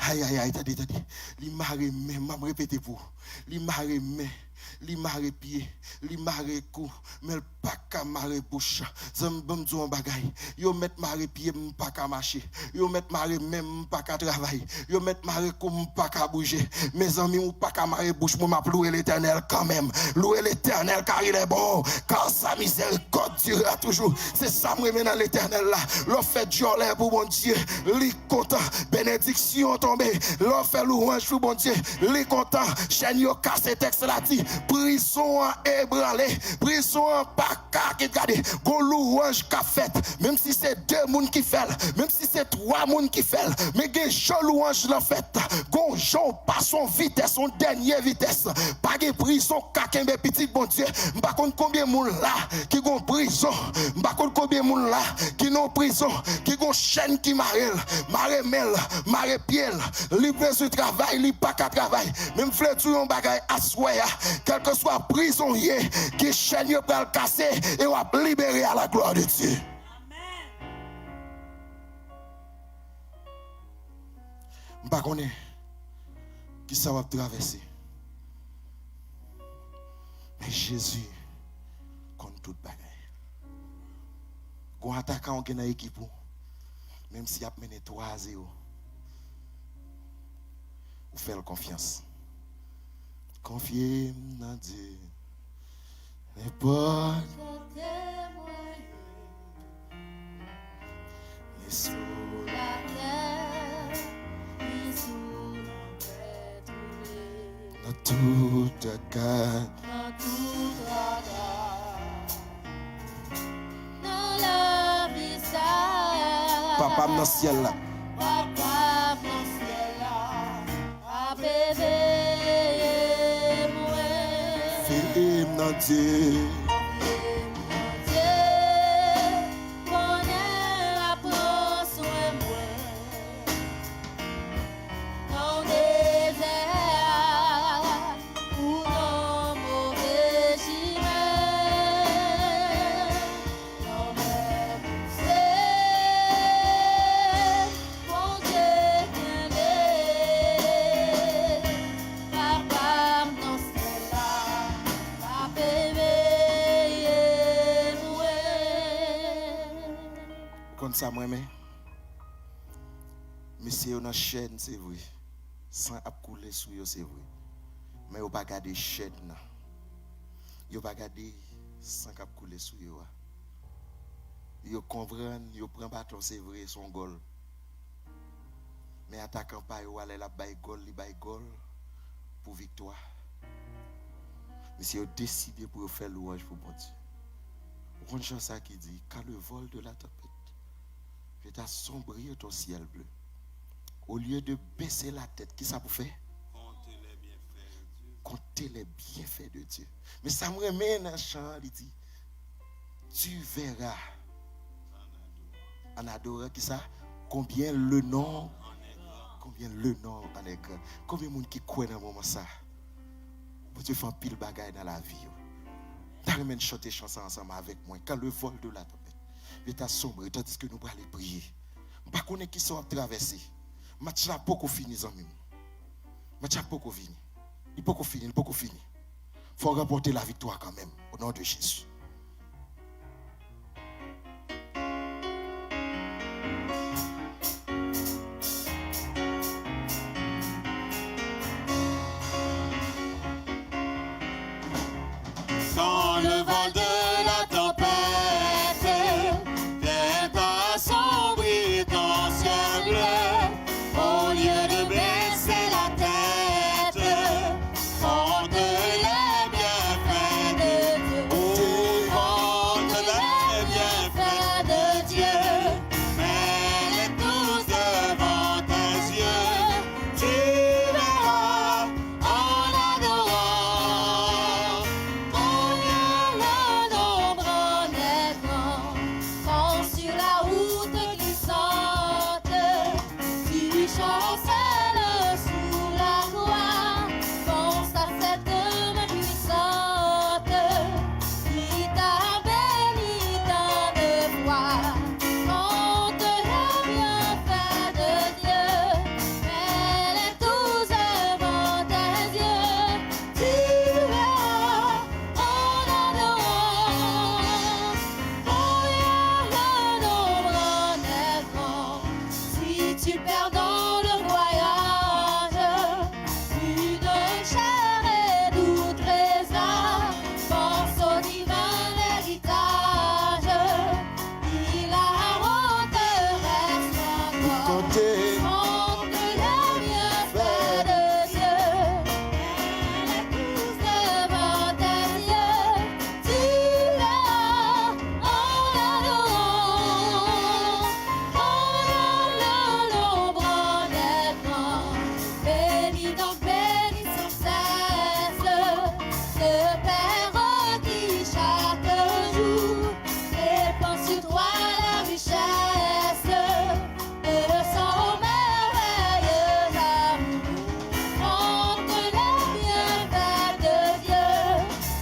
Ay, ay, ay, tande, tande. Li mare men, m ap repete pou ou. Li mare men, li mare pye, li mare kou, men l pa ka mare bouch. Zanmi, ban m di w yon bagay. Yo mèt mare pye m, m pa ka mache. Yo mèt mare men m, m pa ka travay. Yo mèt mare kou m, m pa ka bouje. Mezanmi, ou pa ka mare bouch mwen, m ap louwe Letènèl kanmenm. Louwe Letènèl, car il est bon, car sa miséricorde durera toujours. Se sa m renmen nan Letènèl la. Lè w fè djòlè pou Bondye, li kontan. Benediksyon tonbe. Lè w fè lwanj pou Bondye, li kontan. Chèn yo kase, tèks la di, prizon an ebranle. Prizon an pa ka, ki gade, gon lwanj k ap fèt. Menm si se de moun ki fè l, menm si se twa moun ki fè l, men gen jan lwanj lan fèt. Gon jan w pase yon vitès, yon dènye vitès. Pa gen prizon k ka kenbe pitit Bondye. M pa konn konbyen moun la ki gon prizon. M pa konn konbyen moun la ki nan prizon, ki gon chèn ki mare l, mare men l, mare pye l. Li bezwen travay, li pa ka travay. Men m vle di w yon bagay aswè a, kèlkeswa prizon w ye, gen chèn yo pral kase e w ap libere à la gloire de Dieu. M pa konnen kisa w ap travèse. Men Jezi konn tout bagay. Gon atakan w gen nan ekip ou, menm si y ap mennen twa a zewo, ou fè l konfyans. Konfye m nan Dye. Nenpòt kote mwen ye, ni sou latè, ni sou lanmè, tou ye. Nan tout traka, nan tout traka, nan lavi sa, Papa m nan syèl la, Papa m nan syèl la ap veye mwen. Veye m nan Dye. Veye m nan Dye, konnen l ap pran swen mwen. Nan dezè a, ou nan move chimen. Lanmè bouse, Bondye kenbe. Papa m nan syèl la, ap veye mwen. Ou konn sa m renmen? Mesye yo nan chèn, se vre. San ap koule sou yo, se vre. Men yo pa gade chèn nan. Yo pa gade san k ap koule sou yo a. Yo konprann, yo pran baton, se vre, se yon gòl. Men atakan pa yo a, lè l ap bay gòl, li bay gòl pou viktwa. Mesye yo deside pou yo fè lwanj pou Bondye. Ou konn chan sa ki di, quand le vol de la tempête vient assombrir ton ciel bleu, au lieu de baisser la tête, kisa pou fè? Compter les bienfaits de Dieu. Compter les bienfaits de Dieu. Men sa m renmen nan chan an, li di, tu verras. En adorant kisa? Combien le nom, combien le nom en est grand. Konbyen moun ki kwè nan moman sa? Bondye fè anpil bagay nan lavi yo. M ta renmen n chante chan sa ansanm avèk mwen. Quand le vol de la tempête vient assombrir, tandis que nou prale priye. M pa konnen kisa w ap travèse. Match la poko fini, zanmi m. Match la poko fini. Li poko fini, li poko fini. Fò w ranpòte laviktwa kanmenm, au nom de Jésus. Quand le vol de la tempête vient assombrir ton ciel bleu, au lieu de baisser la tête, compte les bienfaits de Dieu. Oh, compte les bienfaits de Dieu. Mets-les tous devant tes yeux. Tu verras en adorant combien le nombre en est grand. Quand sur la route glissante, tu chancelles sous la croix, pense à cette main puissante qui t'a béni tant de fois. Compte les bienfaits de Dieu, mets-les tous devant tes yeux. Tu verras en adorant combien le nombre en est grand. Si tu perds dans le voyage plus de chair et doux trésors, pense au divin héritage. Il a redresse ton corps. Compte les bienfaits de Dieu. Mets-les tous devant tes yeux. Tu verras en adorant combien le nombre en est grand. Bénis donc, bénis sans cesse ce Père qui chaque jour répand sur toi la richesse de son merveilleux amour. Compte les bienfaits de Dieu,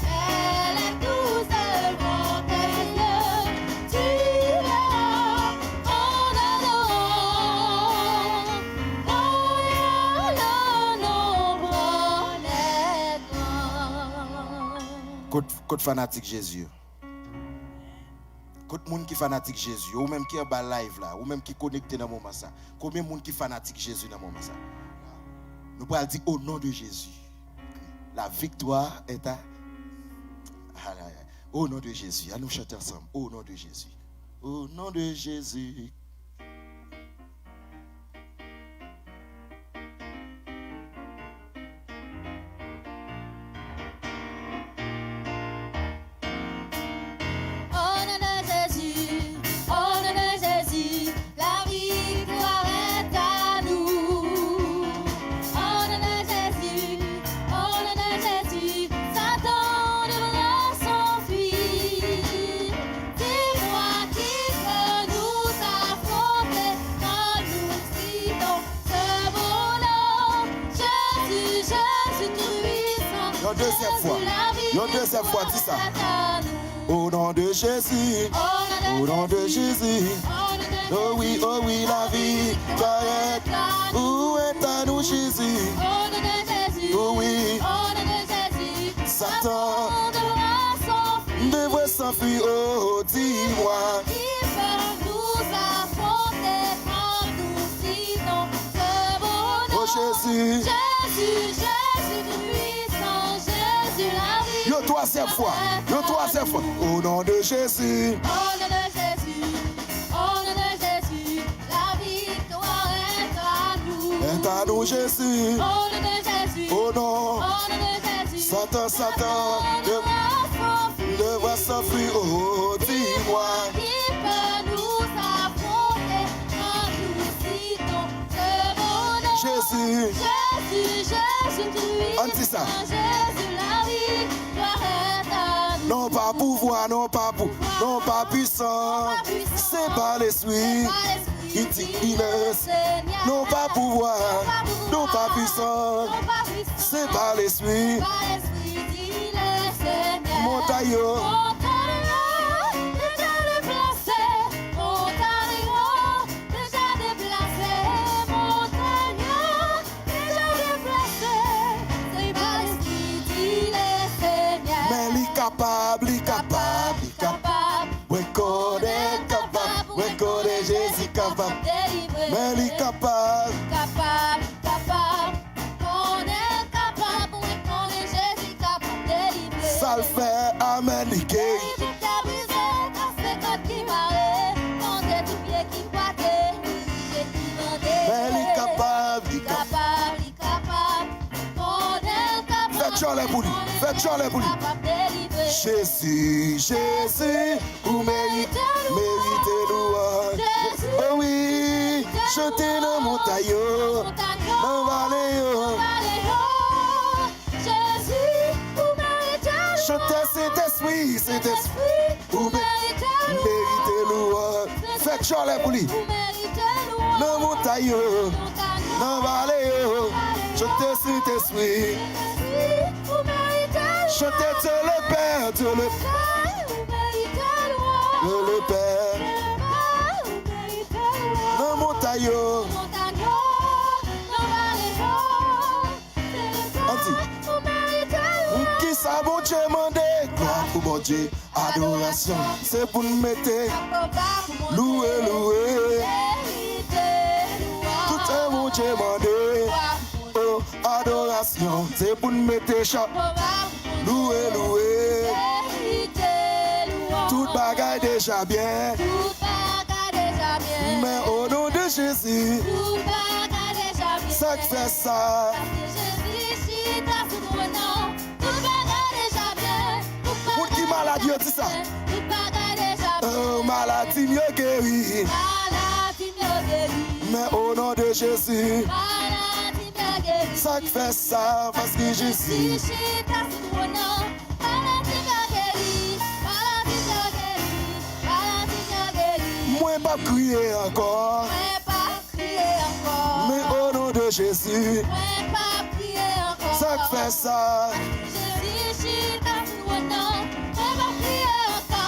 mets-les tous devant tes yeux. Tu verras en adorant combien le nombre en est grand. Kot, kot fanatik Jezi yo? Kot moun ki fanatik Jezi yo? Ou menm ki anba live la, ou menm ki konekte nan moman sa. Konbyen moun ki fanatik Jezi nan moman sa? Nou pral di, au nom de Jésus, la victoire est à, ay, ay, ay. Au nom de Jésus, ann nou chante ansanm. Au nom de Jésus. Au nom de Jésus. Au nom de Jésus, au nom de Jésus, la victoire est à nous. Au nom de Jésus, au nom de Jésus, Satan devra s'enfuir. Dis-moi qui peut nous affronter quand nous citons ce beau nom. Jésus, Jésus tout-puissant, Jésus la vie. Yon dezyèm fwa. Yon dezyèm fwa, di sa. Au nom de Jésus, au nom de Jésus. Oh oui, oh oui, la victoire est à nous, Jésus. Oh oui. Satan devrait s'enfuir, oh, dis-moi. Oh Jésus. Jésus, Jésus tout-puissant, Jésus la vie. Yo twa Deuxième fois. Une troisième fois. Au nom de Jésus. Au nom de Jésus. Au nom de Jésus. La victoire est à nous. Est à nous, Jésus. Au nom de Jésus. Au nom. Au nom de Jésus. Satan, Satan, de, de voix sans fruit, oh, dis-moi. Qui peut nous affronter quand nous citons ce beau nom ? Jésus. Jésus, Jésus, tu es puissant. Jésus, la vie. Non pa pouvwa, non pa pou, non pa pwisan, se pa lespri ki di ki lè. Non pa pouvwa, non pa pwisan, se pa lespri. Montay yo. Deja deplase, montay yo deja deplase, se pa lespri di Lesenyè. Men li kapab, li kapab, li kapab. Mwen konnen l kapab, mwen konnen Jezi kapab. Men li kapab. Kapab, kapab. Konnen l kapab, mwen konnen Jezi kapab delivre. Sa l fè, amèn, li geri. Geri tout kè brize, kase kòd ki mare, mande tout pye ki bwate, tout pye ki bande. Men li kapab, li kapab. Li kapab, li kapab. Konnen l kapab. Fè tchòlè pou li, fè tchòlè pou li. Kapab delivre. Jezi, Jezi. Ou merite, merite louanj. Oh wi, chante nan montay yo, nan vale yo. Chante Sentespri, Sentespri, ou merite louanj. Fè tchòlè pou li. Nan montay yo, nan vale yo, chante Sentespri. Chante Dieu le Père, Dieu le Père. Dieu le Père. Nan montay yo. Ann di. Kisa Bondye mande? Glwa pou Bondye. Adorasyon, se pou n mete. Louwe, louwe. Tout sa Bondye mande. Oh, adorasyon, se pou n mete chan. Louwe, louwe. Tout bagay deja byen. Men o non de Jezi. Sa k fè sa? Tout bagay deja byen. Tout bagay deja byen. Moun ki malad yo di sa. Tout bagay deja byen. Oh, maladi m yo geri. Maladi m yo geri. Men o non de Jezi. Maladi m yo geri. Sa k fè sa? Paske Jezi. Jezi chita sou twòn nan. Maladi m yo geri. Maladi m yo geri. Maladi m yo geri. Mwen p ap kriye ankò. Mwen p ap kriye ankò. Men o non de Jezi. Mwen p ap kriye ankò. Sa k fè sa? Paske Jezi chita sou twòn nan. Mwen p ap kriye ankò.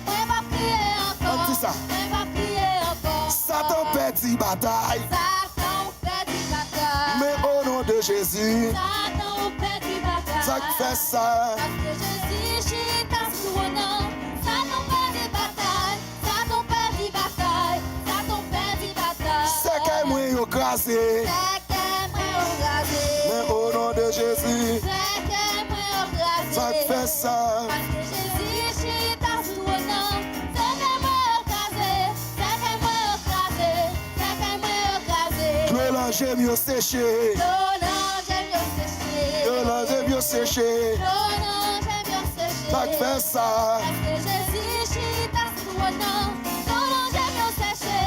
Mwen p ap kriye ankò. Ann di sa. Mwen p ap kriye ankò. Satan pèdi batay. Satan ou pèdi batay. Men o non de Jezi. Satan ou pèdi batay. Sa k fè sa? Paske Jezi chita sou twòn nan. Satan pèdi batay. Satan pèdi batay, Satan pèdi batay. Sèkèy mwen yo kraze. Sèkèy mwen yo kraze. Men o non de Jezi. Sèkèy mwen yo kraze. Sa k fè sa? Paske Jezi chita sou twòn nan. Sèkèy mwen yo kraze. Sèkèy mwen yo kraze. Sèkèy mwen yo kraze. Dlo nan je m yo seche. Dlo nan je m yo seche. Dlo nan je m yo seche. Dlo nan je m yo seche. Sa k fè sa? Paske Jezi chita sou twòn nan. Dlo nan je m yo seche.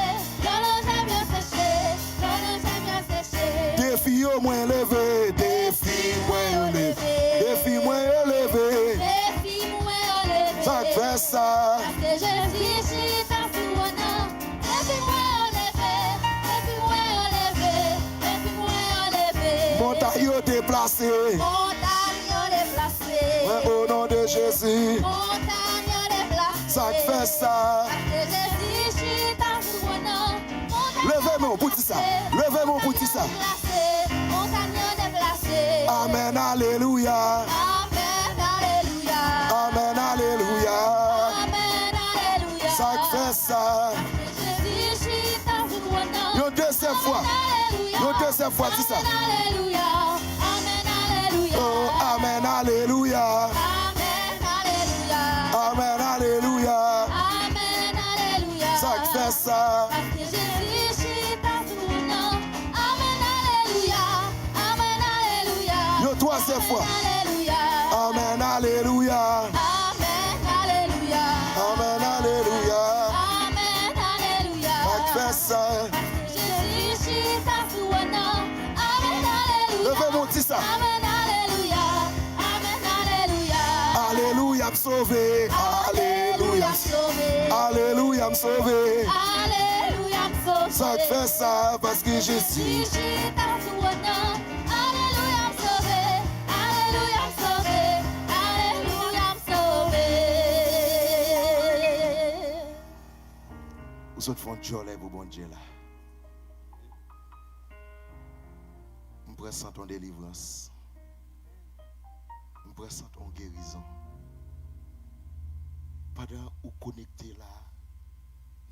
Dlo nan je m yo seche. Dlo nan je m yo seche. Defi yo mwen leve. Defi mwen yo leve. Defi mwen yo leve. Defi mwen yo leve. Sa k fè sa? Paske Jezi chita sou twòn nan. Defi mwen yo leve. Defi mwen yo leve. Defi mwen yo leve. Montay yo deplase. Montay yo deplase. Mwen o non de Jezi. Montay yo deplase. Sa k fè sa? Paske Jezi chita sou twòn nan. Leve men w pou di sa. Leve men w pou di sa. Montanyo deplase. Amèn, alelouya. Amèn, alelouya. Amèn, alelouya. Amèn, alelouya. Sa k fè sa? Paske Jezi chita sou twòn nan. Yon dezyèm fwa. Amèn, alelouya. Yon dezyèm fwa, di sa. Amèn, alelouya. Amèn, alelouya. Oh, amèn, alelouya. Amèn, Sa k fè sa? Paske Jezi chita sou wòn nan. Amèn, alelouya. Amèn, alelouya. Yon twazyèm fwa. Amèn, alelouya. Amèn, alelouya. Amèn, alelouya. Amèn, alelouya. Amèn, alelouya. Sa k fè sa? Paske Jezi chita sou wòn nan. Amèn, alelouya. Leve men w, di sa. Amèn, alelouya. Amèn, alelouya. Alelouya, m sove. Alelouya, m sove. Alelouya, m sove. Alelouya, m sove. Sa k fè sa? Paske Jezi. Jezi chita sou wòn nan. Alelouya, m sove. Alelouya, m sove. Alelouya, m sove. Ou sot fè yon djòlè pou Bondye la. M pran sant yon delivrans. M pran sant yon gerizon. Pandan ou konekte la,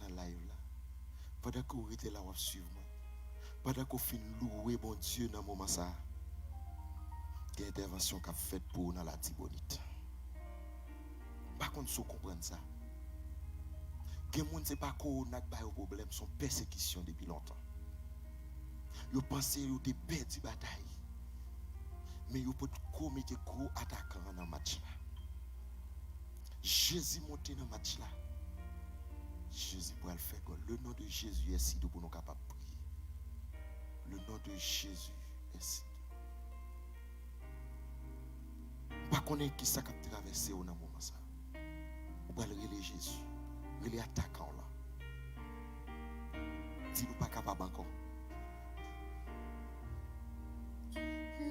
nan live la, pandan ke w rete la w ap swiv mwen, pandan ke w fin louwe Bondye nan moman sa a, gen entèvansyon k ap fèt pou ou nan Latibonit. M pa konn si w konprann sa. Gen moun se pa kowona k ba yo pwoblèm, se yon pèsekisyon depi lontan. Yo panse yo te pèdi batay, men yo potko mete gwo atakan an nan match la. Jezi monte nan match la. Jezi pral fè gòl. Le nom de Jésus est si doux pou nou kapab priye. Le nom de Jésus est si doux. M pa konnen kisa k ap travèse w nan moman sa. Ou pral rele Jezi. Rele atakan w lan. Di l ou pa kapab ankò.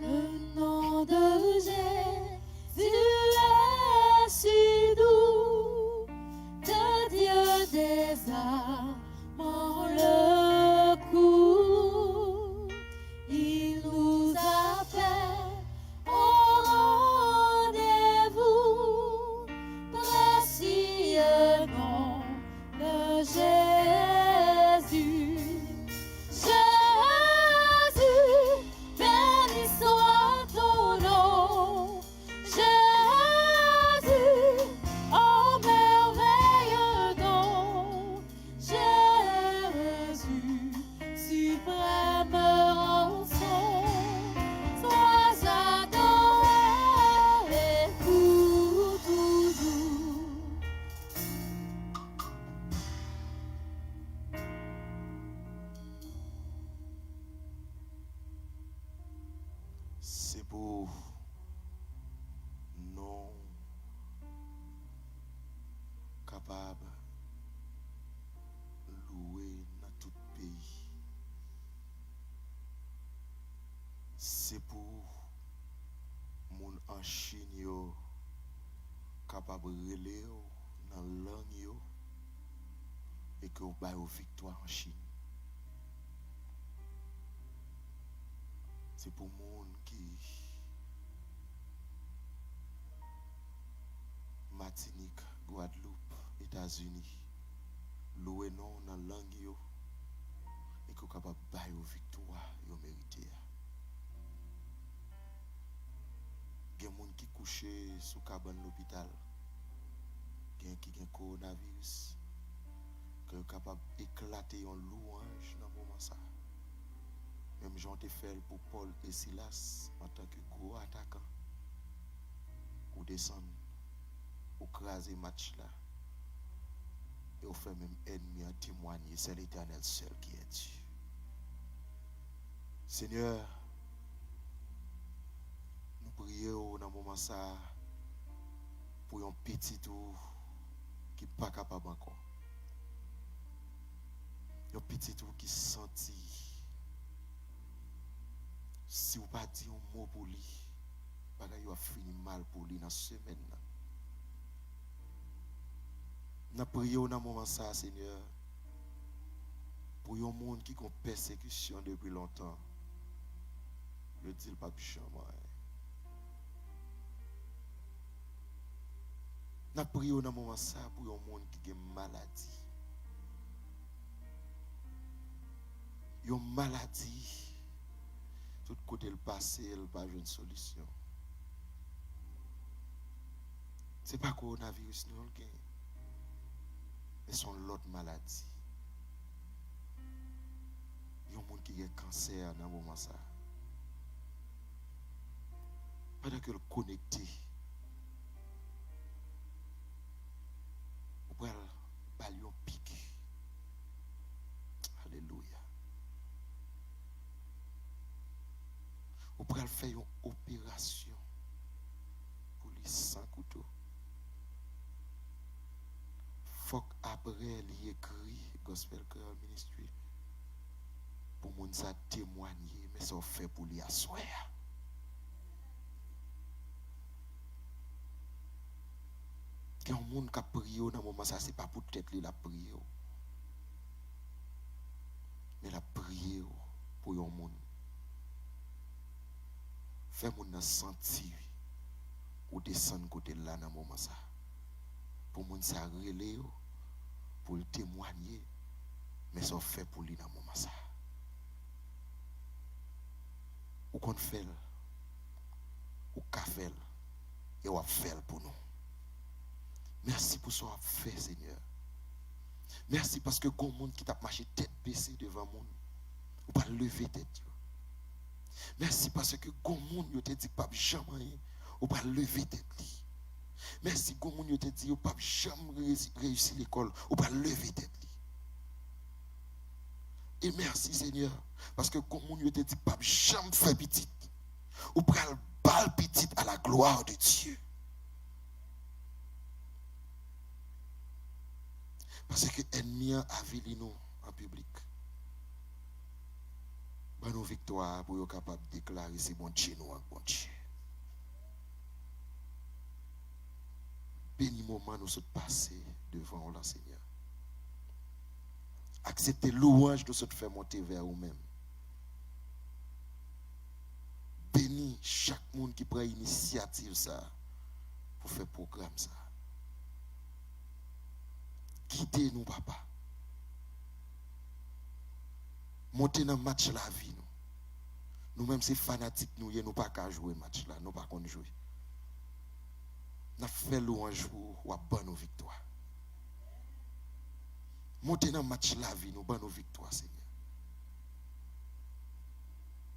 Le nom de Jésus est si doux, que Dieu désarme le cou. Il nous appelle au rendez-vous, précieux nom de Jésus. Jésus, béni soit ton nom. Jésus, oh merveilleux don. Jésus, suprême rançon, sois adoré pour toujours. Se pou non w kapab louwe nan tout peyi. Se pou moun an Chin yo kapab rele w nan lang yo e ke w ba yo viktwa an Chin. Se pou moun ki Matinik, Gwadloup, Etazini, louwe non w nan lang yo e ke w kapab ba yo viktwa yo merite a. Gen moun ki kouche sou kabann lopital, gen ki gen kowonaviris, ke yo kapab eklate yon lwanj nan moman sa a. Menm jan w te fè l pou Pòl e Silas antanke gwo atakan, ou desann, ou kraze match la, e w fè menm ènmi an temwanye, c'est l'Éternel seul qui est Dieu. Senyè, nou priye w nan moman sa a pou yon pitit ou ki pa kapab ankò. Yon pitit ou ki santi, si w pa di yon mo pou li, bagay yo ap fini mal pou li nan semèn nan. N ap priye w nan moman sa a, Senyè, pou yon moun ki gon pèsekisyon depi lontan, yo di l p ap janm anyen. N ap priye w nan moman sa a pou yon moun ki gen maladi. Yon maladi, tout kote l pase, l pa jwenn solisyon. Se pa kowonaviris non l genyen. Men se yon lòt maladi. Yon moun ki gen kansè nan moman sa a, pandan ke l konekte, ou pral ba l yon piki. Alelouya. Ou pral fè yon operasyon pou li san kouto. Fòk apre li ekri Gospel Creole Ministry pou moun sa temwanye, men sa w fè pou li aswè a. Gen yon moun k ap priye w nan moman sa, se pa pou tèt li l ap priye w, men l ap priye w pou yon moun. Fè moun nan santi ou desann kote l la nan moman sa. Pou moun sa rele w, pou l temwanye, men sa w fè pou li nan moman sa. Ou konn fè l, ou ka fè l, e w ap fè l pou nou. Mèsi pou sa w ap fè, Senyè. Mèsi paske gon moun ki t ap mache tèt bese devan moun, ou pral leve tèt yo. Mèsi paske gon moun yo te di k p ap janm anyen, ou pral leve tèt li. Mèsi gon moun yo te di yo p ap janm reyisi, reyisi lekòl, ou pral leve tèt li. E mèsi, Senyè, paske gon moun yo te di k p ap janm fè pitit, ou pral ba l pitit à la gloire de Dieu. Paske ènmi an avili nou an piblik. Ban nou viktwa a pou yo kapab deklare se Bondye nou an k Bondye. Beni moman nou sot pase devan w lan, Senyè. Aksepte louwanj nou sot fè monte vè ou menm. Beni chak moun ki pran inisyativ sa a pou fè pwogram sa a. Gide nou, papa. Monte nan match lavi nou. Nou menm se fanatik nou ye, nou pa ka jwe match la, nou pa konn jwe. N ap fè louwanj pou ou, w ap ban nou viktwa. Monte nan match lavi nou, ban nou viktwa, Senyè.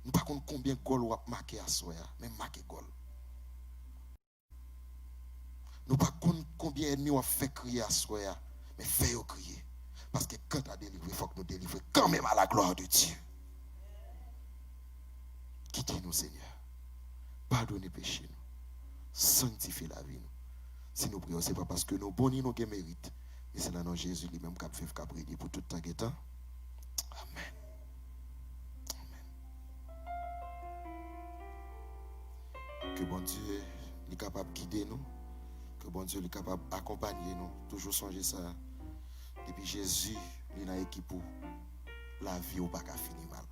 Nou pa konn konbyen gòl w ap make aswè a, men make gòl. Nou pa konn konbyen ènmi w ap fè kriye aswè a, men fè yo kriye. Paske kanta delivre, fòk nou delivre kanmenm, à la gloire de Dieu. Gide nou, Senyè. Padone peche nou. Sanktifye lavi nou. Si nou priye w, se pa paske nou bon ni nou gen merit, men se nan non Jezi li menm k ap viv, k ap renye pou tout tan gen tan. Amèn. Amèn. Ke Bondye li kapab gide nou. Ke Bondye li kapab akonpanye nou. Toujou sonje sa. Depi Jezi li nan ekip ou, lavi ou pa ka fini mal.